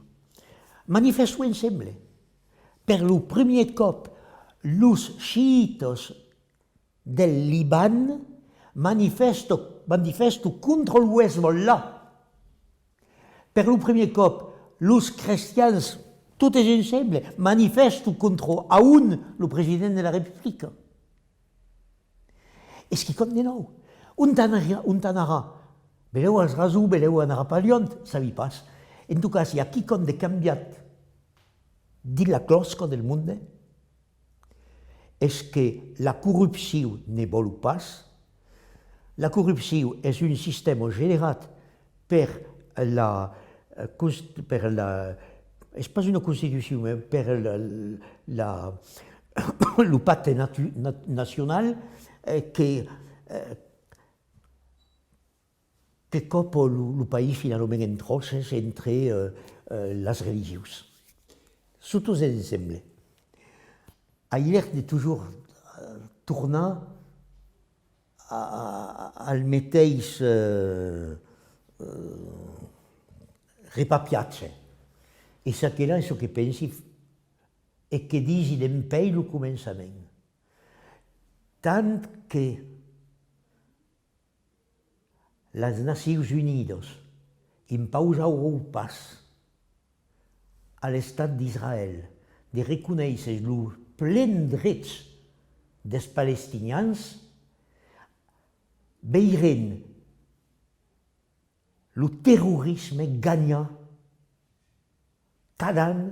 Manifèstan ensemble. Per lo primièr còp, los chiitas del Liban manifèstan, manifèstan contra lo Hezbollah. Per lo primièr còp, los crestians, totes ensemble, manifèstan contra Aoun, lo president de la Republica. Es quicòm de nòu. Ont anarà? Ont anarà? Belèu as rason, belèu anarà pas luènh, sabi pas. En tot cas, i a quicòm de cambiat dins la clòsca del monde, es que la corrupcion ne vòl pas. La corrupcion es un sistèma generat per la, eh, const-, per la, es pas una constitucion, eh, per la, la, lo pacte natu-, na-, nacional, eh, que, eh, que còpa lo, lo país finalament en tròces entre, eh, eh, las religions. Son totes ensemble. Ai l'èr de totjorn, eh, tornar a, a, al meteis, eh, eh, repapiatge. E çaquelà es çò que pensi e que disi dempuèi lo començament. Tant que las Nacions Unidas impausaràn pas a l'Estat d'Israèl de reconéisser lo plen drech des palestinians, veirem lo terrorisme ganhar cada an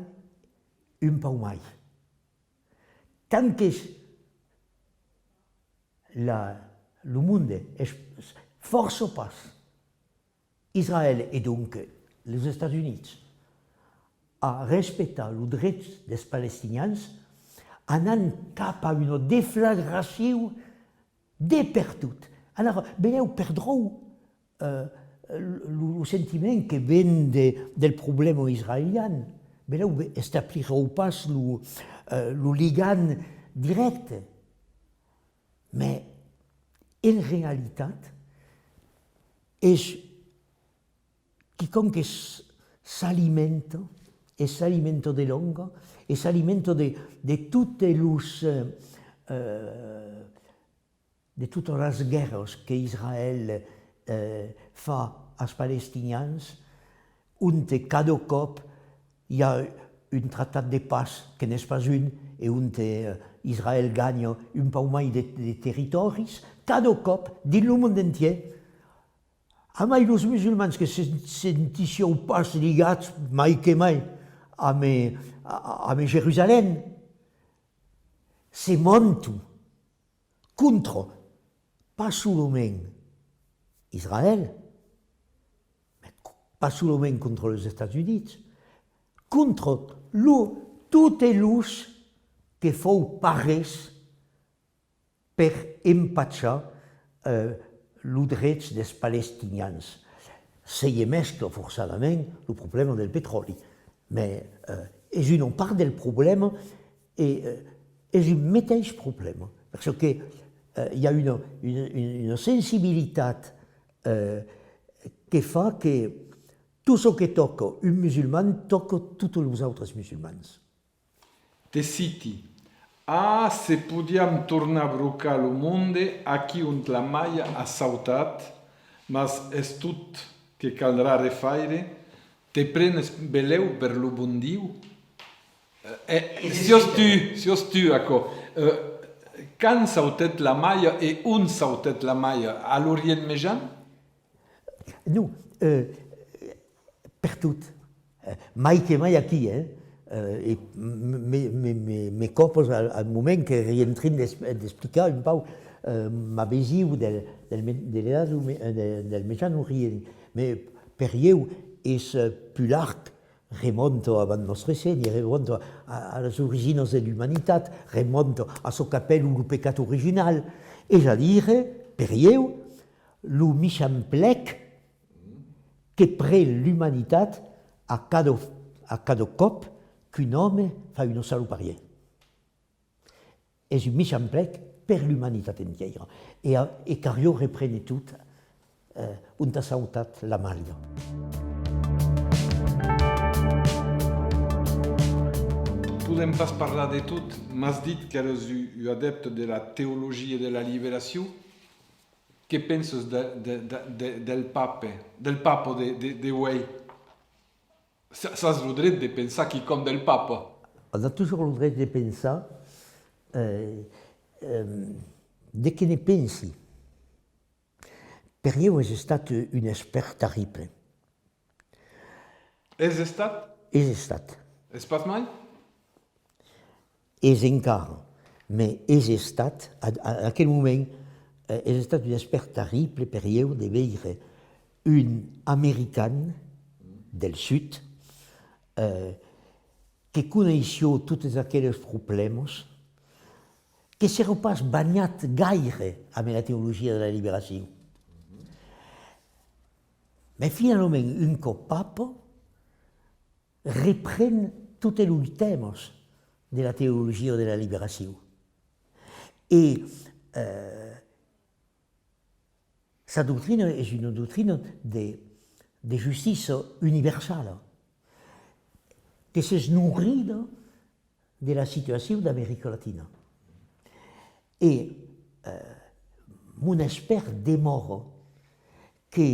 un pauc mai. Tant que la, lo monde es, fòrça pas Israèl e donc los Estats Units a respectar lo drech dels palestinians, anam cap a una deflagracion de pertot. Alara, benlèu per dròlle, eh, lo, lo sentiment que ven de, del problèma israelian, benlèu establiràn pas lo, eh, lo ligam dirècte. Mès, en realitat, es quicòm que s-, s'alimenta, e s'alimenta de longa, e s'alimenta de, de totes los, eh, eh, de totas las guèrras que Israèl, eh, fa als palestinians, onte cada còp i a un tractat de patz que n'es pas un, e onte, eh, Israèl ganha un pauc mai de, de territòris, cada còp, dins lo mond entièr, amai los musulmans que se sentissián pas ligats mai que mai amb, a-, amb Jerusalèm, se montan contra, pas solament Israèl, mès co-, pas solament contra los Estats Units, contra lo, totes los que fan pas res per empachar, eh, lo drech dels palestinians. Se i mescla forçadament lo problèma del petròli, mès, eh, es una part del problèma e, eh, es un meteis problèma, perque, eh, i a una, una, una, una sensibilitat, eh, que fa que tot çò que tòca un musulman tòca totes los autres musulmans. Te citi: Ah, se podiam tornar brocar lo monde aquí ont la malha a sautat, mas es tot que caldrà refaire, te prenes belèu per lo bon Diu? Eh, eh, siás tu, siás tu, aquò. Eh, quand sautèt la malha e ont sautèt la malha? A l'Orient Mejan? Non, eh, pertot. Eh, mai que mai aquí, eh? Eh, e me, me, me, me còpas al, al moment que èri en trin d'es-, d'explicar un pauc, eh, ma vision del, del me-, de l'edat, eh, de, del Mejan Orient. Mès per ieu es, eh, pus larg, remonta abans Nòstre Sénher, remonta a, a las originas de l'umanitat, remonta a çò qu'apèlan lo pecat original, es a dire, per ieu, lo michant plec que pren l'umanitat a cada, a cada còp qu'un òme fa una salopariá. Es un michant plec per l'umanitat entièra. E, a, e cariá reprene tot, eh, ont a sautat la malha. Podèm pas parlar de tot. M'as dit qu'èras un, un adèpte de la teologia de la liberacion. Que pensas de, de, de, de, del pape, del papa de, de, de uèi? Sa-, sas lo dret de pensar quicòm del papa. On a toujours lo dret de pensar, eh, eh, de que ne pensi. Per ieu es estat un espèrt terrible. Es estat? Es estat. Es pas mai? Es encara, mès es estat, a, a, a aquel moment, eh, es estat un espèrt terrible per ieu de veire un american del sud, eh, que coneissiá totes aqueles problèmas, que s'èra pas banhat gaire amb la teologia de la liberacion. Mès finalament, un còp papa, repren totes los tèmas de la teologia de la liberacion. E, eh, sa doctrina es una doctrina de, de justícia universala, que s'es nourrida de la situacion d'America Latina. E, eh, mon espèrt demòra que,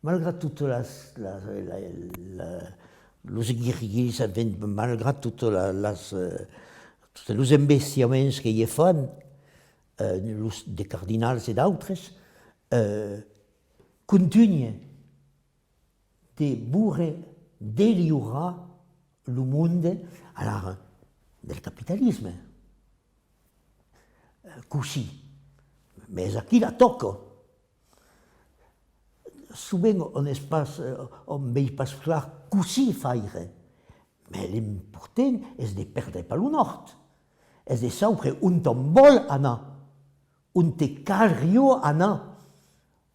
malgrat totas las, las, la, la, los guirguilhs, enfin, malgrat totas la, las, eh, totes los embestiaments que i fan, eh, los de cardinals e d'autres, eh, contunhe de voler deliorar lo monde, alara, del capitalisme. Eh, cossí? Mès aquí la tòca. Sovent on es pas, eh, on vei pas clar cossí faire. Mès l'important es de pèrdre pas lo nòrd. Es de saupre ont òm vòl anar. Onte calriá anar,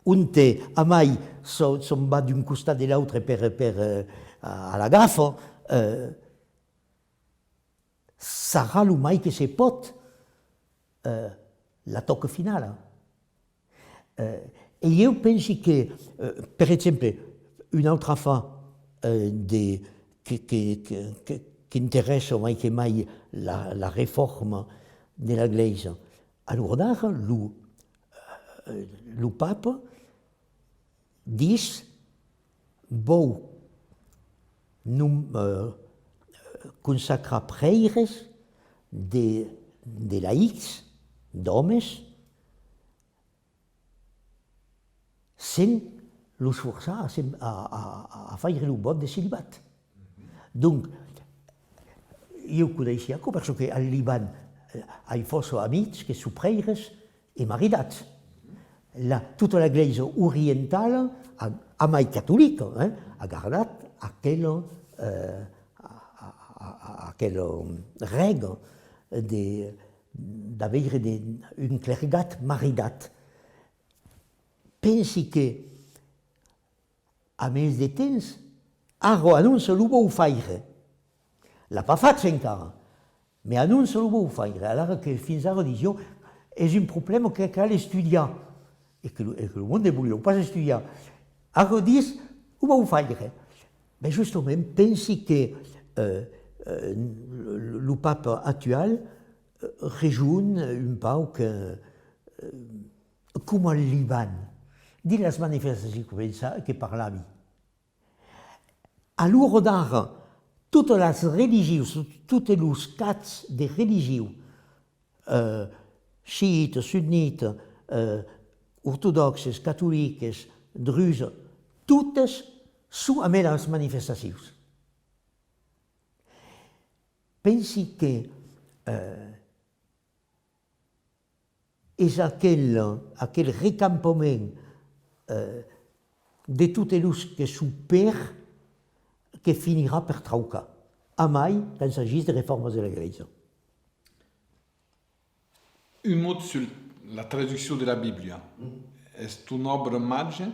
onte amai s'o-, s'òm va d'un costat de l'autre per, per, eh, a, a la gafa, eh, sarrà lo mai que se pòt, eh, la tòca finala. Eh, e ieu pensi que, eh, per exemple, un autre afar, eh, de, que, que, que, que, qu'interèssa mai que mai la, la reforma de la Glèisa, a l'ora d'ara, lo, eh, lo papa ditz: vòu nom-, eh, consacrar prèires de, de laics, d'òmes, sens los forçar a se, a, a, a faire lo vòt de celibat. Donc, ieu coneissi aquò, perçò que al Liban, eh, ai fòrça amics que son prèires e maridats. La, tota la Glèisa orientala, a, amai catolica, eh, a gardat aquela, eh, a, a, a, a, aquela règa de, d'aveire de, un clergat maridat. Pensi que, a mens de temps, ara anonça lo vòu faire. L'a pas fach encara, mès anonça lo vòu faire. Alara que fins ara disián, es un problèma que cal estudiar, e que lo, e que lo monde voliá pas estudiar. Ara ditz, o vòu faire. Ben justament, pensi que, eh, eh, lo, lo papa actual, eh, rejonhs un pauc, eh, eh, coma al Liban, dins las manifestacions que pensa-, que parlavi. A l'ora d'ara, totas las religions, totes los caps de religion, eh, chiitas, sunnitas, eh, ortodòxes, catoliques, drusas, totes son amé las manifestacions. Pensi que, eh, es aquel, aquel recampament, eh, de totes los que son per que finirà per traucar, amai quand s'agís de reformas de la Glèisa. Un mot sus la traduccion de la Bíblia. Es ton òbra màger?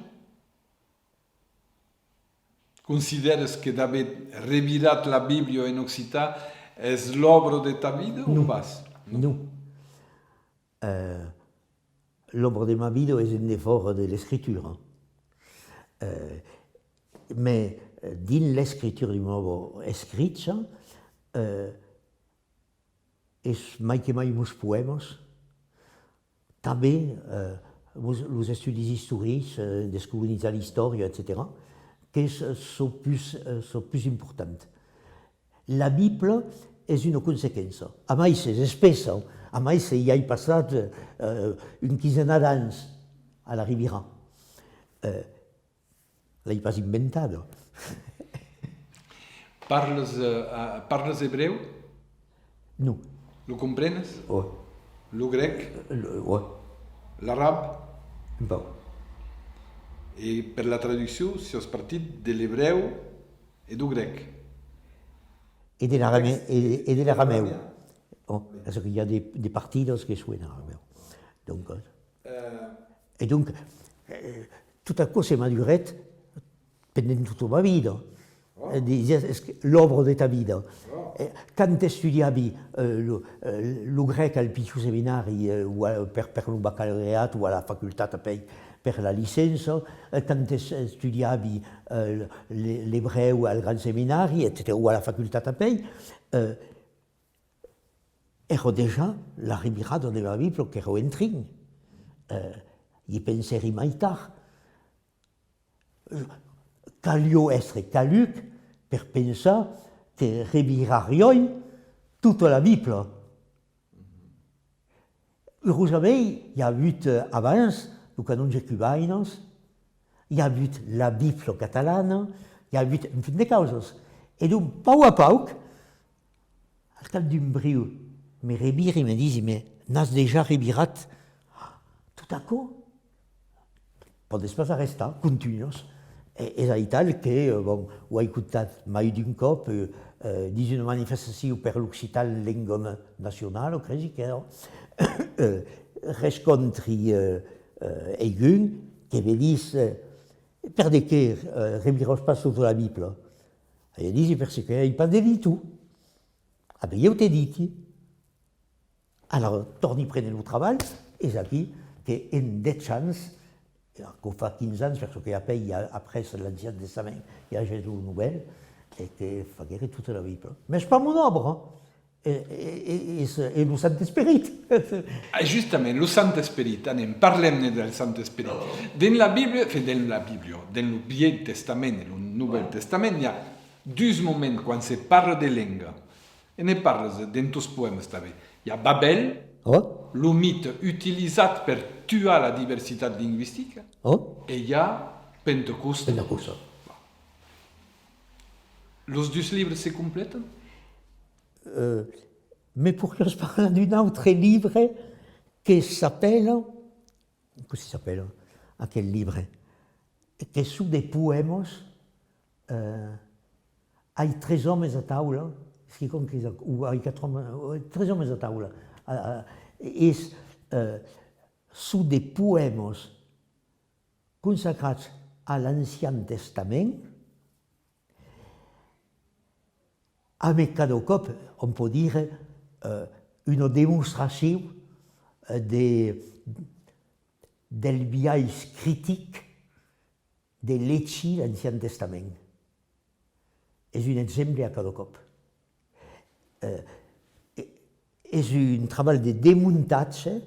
Considèras que d'aver revirat la Bíblia en occitan es l'òbra de ta vida o pas? Non. Non. Eh, l'òbra de ma vida es en defòra de l'escritura. Eh, mès, eh, dins l'escritura de mon òbra escricha, eh, es mai que mai mos poèmas, tanben, eh, mos, los estudis istorics, eh, descolonizar l'istòria, etcetèra, qu'es, eh, çò pus, eh, çò pus important. La Bibla es una consequença. Amai s'es espessa, amai se i ai passat, eh, un quinzena d'ans a la revirar. Eh, L'ai pas inventada. Parlas, eh, a-, parlas ebrèu? Non. Lo comprenes? Ò. Lo grèc? Lo, ò. L'arab? Un pauc. E per la traduccion, siás partit de l'ebrèu e dau grèc? E de l'aramè-, e, e de l'aramèu. Ò, parce que i a de, de partidas que son en aramèu. Donc, eh, Eh, e donc, eh, tot aquò se madurèt pendent tota ma vida. Eh, disiás, es que l'òbra de ta vida. Eh, quand estudiavi, eh, lo, eh, lo grèc al pichon seminari, eh, o a, per, per lo bacalaureat o a la facultat apèi per la licença, eh, quand es-, estudiavi, eh, le-, l'ebrèu al grand seminari, etcetèra, o a la facultat apèi, eh, Èra dejà la revirada de la Bibla qu'èra en trin. Eh, i pensèri mai tard. Caliá èstre caluc per pensar que revirariái tota la Bibla. Urosament, i a avut, eh, abans lo canon jacobainas, i a avut la Bibla catalana, i a avut un fum de causas. E donc, pauc a pauc, al cap d'un briu, me reviri e me disi: "Mès n'as dejà revirat tot aquò? Pòdes pas arrestar, contunhas." E es aital que, eh, bon, o ai contat mai d'un còp, eh, eh, dins una manifestacion per l'occitan lenga na-, nacionala, cresi qu'èra, eh, rescòntri, eh, eh, eigun que me dis, eh: "Per de qué, eh, reviras pas tota la Bibla?" E disi: "Perque ai pas de diton." "A ben, ieu te diti." Alara, tòrni prene lo trabalh, es aquí que en dètz ans, aquò fa quinze ans, per çò que apèi i a, après l'Ancian Testament, i a lo Novèl, e que faguère tota la Bibla. Mès pas mon òbra, e, e, e, e, e lo Sant Esperit. Ah, justament, lo Sant Esperit, anem, parlem-ne del Sant Esperit. Dins la Bíblia, enfin, dins la Bíblia, dins lo Vièlh Testament e lo Novèl Testament, i a dus moments quan se parla de lenga. E ne parlas dens tos poèmas tanben. I a Babèl, ò, lo mite utilizat per tuar la diversitat lingüistica, ò, e i a Pentecòsta. Pentecòsta. Los dus libres se completan? Eh, me poiriás parlar d'un autre libre que s'apèla, cossí s'apèla aquel libre? Que son de poèmas, eh, Ai tres òmes a taula, es quicòm que, o ai quatre òmes, o ai tres òmes a taula. A, a, es, eh, son de poèmas consacrats a l'Ancian Testament, amé cada còp, òm pòt dire, eh, una demonstracion, eh, de, del biais critic de legir l'Ancian Testament. Es un exemple a cada còp. Eh, e, Es un trabalh de desmontatge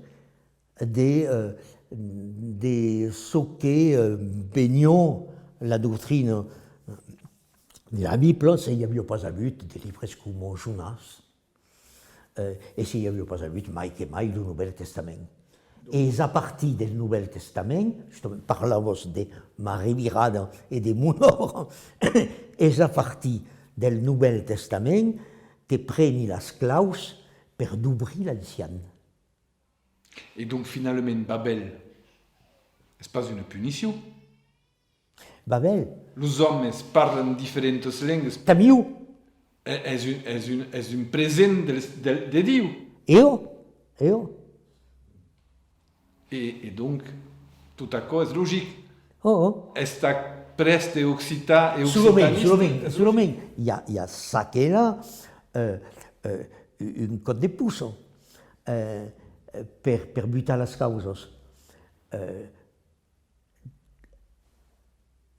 de, eh, de çò que, eh, veniá la doctrina de la Bibla se i aviá pas avut de libres coma Jonàs, eh, e se i aviá pas avut mai que mai lo Novèl Testament. E es a partir del Novèl Testament, justament, parlavas de ma revirada e de mon òbra, es a partir del Novèl Testament que preni las claus per dobrir l'Ancian. E donc, finalament, Babèl es pas una punicion? Babèl. Los òmes parlan diferentas lengas. Tamiu. E-, es un, es un, es un present del, del, de Diu. Eo, eo. E, e donc, tot aquò es logic. Oh, oh. Estar prèste occitan e occitanista, solament, solament, es logic. Solament, i a, i a çaquelà, eh, eh, un còp de poça, eh, per, per butar las causas. Eh,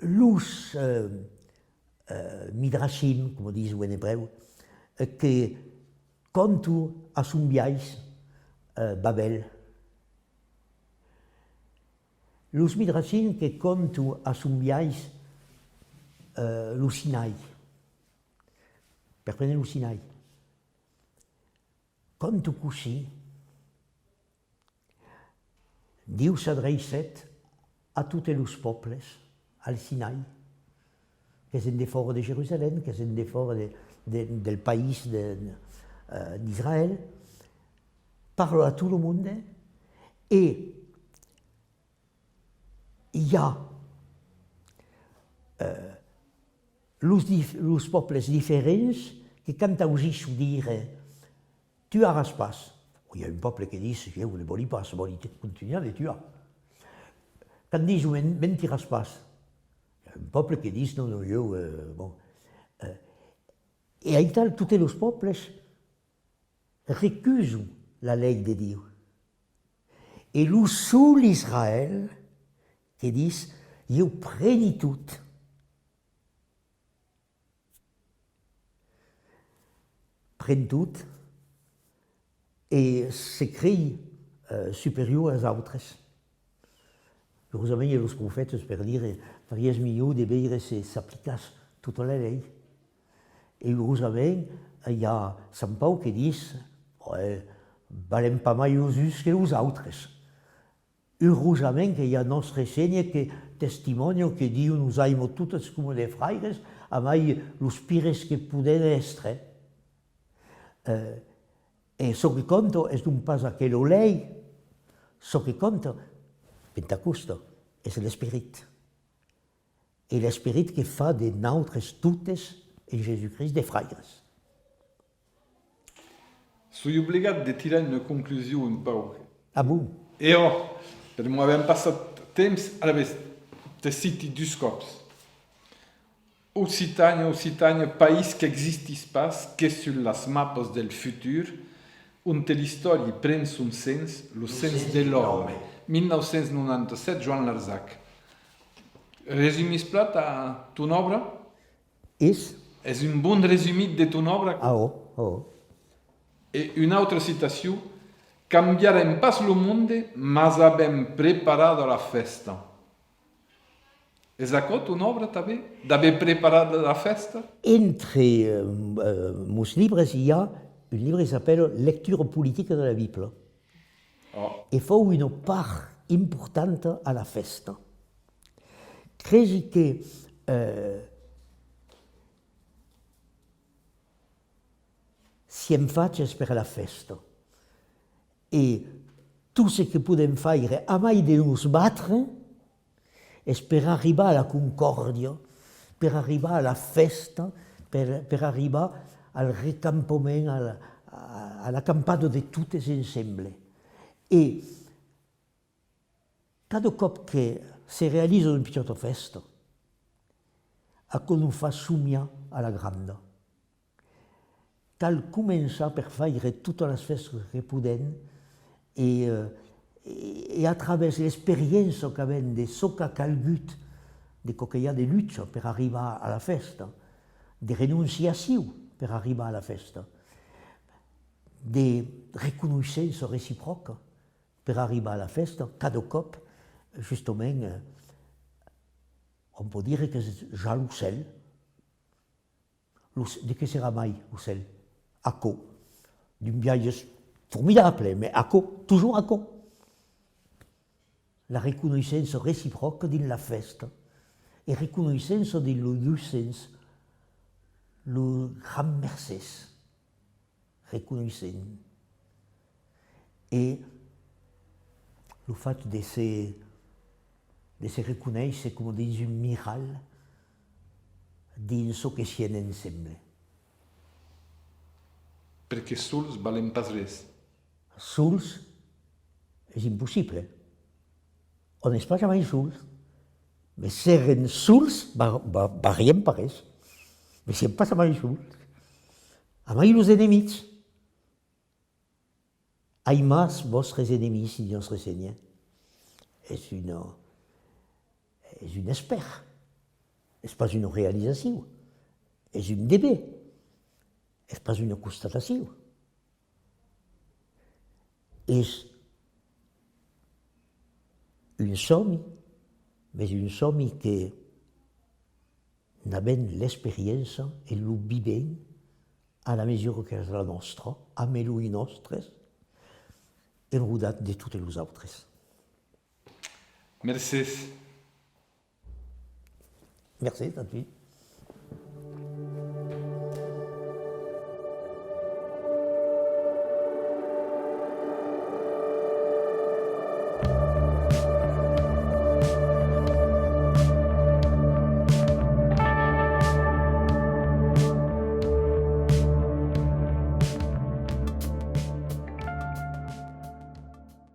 los, eh, eh, midrashim, coma dison en ebrèu, eh, que còntan a son biais, eh, Babèl. Los midrashim que còntan a son biais, eh, lo Sinai. Per prene lo Sinai. Còntan cossí Diu s'adreicèt a totes los pòbles al Sinai, qu'es en defòra de Jerusalèm, qu'es en defòra de, de, del país de, eh, d'Israèl, parla a tot lo monde e i a, eh, los dif-, los pòbles diferents que quand ausisson dire tuaràs pas. I a un pòble que ditz, ieu ne vòli pas, vòli te-, contunhar de tuar. Quand dison men-, mentiràs pas. I a un pòble que ditz non, non, ieu, eh, bon. Eh, e aital totes los pòbles recusan la lei de Diu. E lo sol Israèl que ditz, ieu preni tot. Pren tot e se crei, eh, superior als autres. Urosament, i a los profètas per dire, fariás milhor de veire se s'aplicàs tota la lei. E urosament, i a Sant Pau que ditz, eh, valèm pas mai los uns que los autres. Urosament que i a Nòstre Sénher que testimònia que Diu nos aima totes coma de fraires, amai los pires que podèm èstre. Eh, e çò que cònta es donc pas aquela lei, çò que cònta, Pentacosta, es l'Esperit. E l'Esperit que fa de nautres totes en Jèsus-Crist de fraires. Soi obligat de tirar una conclusion un pauc. Ah bon? E òc, permor avèm passat temps, alavetz, te citi dus còps. Occitània, Occitània, país qu'existís pas que sus las mapas del futur, onte l'istòria pren son sens, lo sens de l'òme. Mil nòu cents nonanta sèt, Joan Larzac. Resumís plan ta ton òbra? Es? Es un bon resumit de ton òbra? Ah, ò, ò. E una autra citacion: cambiarem pas lo monde, mas avèm preparada la fèsta. Es aquò ton òbra tanben, d'aver preparat la fèsta? Entre, eh, eh, mos libres i a un libre que s'apèla Lectura politica de la Bibla. Oh. E fau una part importanta a la fèsta. Cresi que, eh, sièm faches per la fèsta. E tot ce que podèm faire, amai de nos batre, es per arribar a la concòrdia, per arribar a la fèsta, per, per arribar al recampament, a la, a, a l'acampada de totes ensemble. E cada còp que se realiza una pichòta fèsta, aquò nos fa somiar a la granda. Cal començar per faire totas las fèstas que podèm e, eh, e, e a travèrs l'experiéncia qu'avèm de çò qu'a calgut, de çò que i a de lucha per arribar a la fèsta, de renonciacion per arribar a la fèsta, de reconoissença recipròca per arribar a la fèsta, cada còp, justament, eh, on pòt dire qu'es ja lo cèl. Lo c-, de qué serà mai lo cèl? Aquò. D'un biais formidable, mès aquò, totjorn aquò. La reconoissença recipròca dins la fèsta e reconoissença dins lo ducens, lo grand mercés reconoissent. E lo fach de se, de se reconéisser coma dins un miralh, dins çò que siem ensemble. Perque sols valèm pas res. Sols, es impossible. On es pas jamai sols. Mès s'èrem sols, va-, va-, valiam pas res. Mès siem pas jamai sols. Amai los enemics. Aimatz vòstres enemics, ditz Nòstre Sénher. Es una, es un espèr. Es pas una realizacion. Es un dever. Es pas una constatacion. Es un sòmi, mès un sòmi que n'avèm l'experiéncia e lo vivèm a la mesura qu'es la nòstra, amé los nòstres, enrodat de totes los autres. Mercés. Mercés a tu.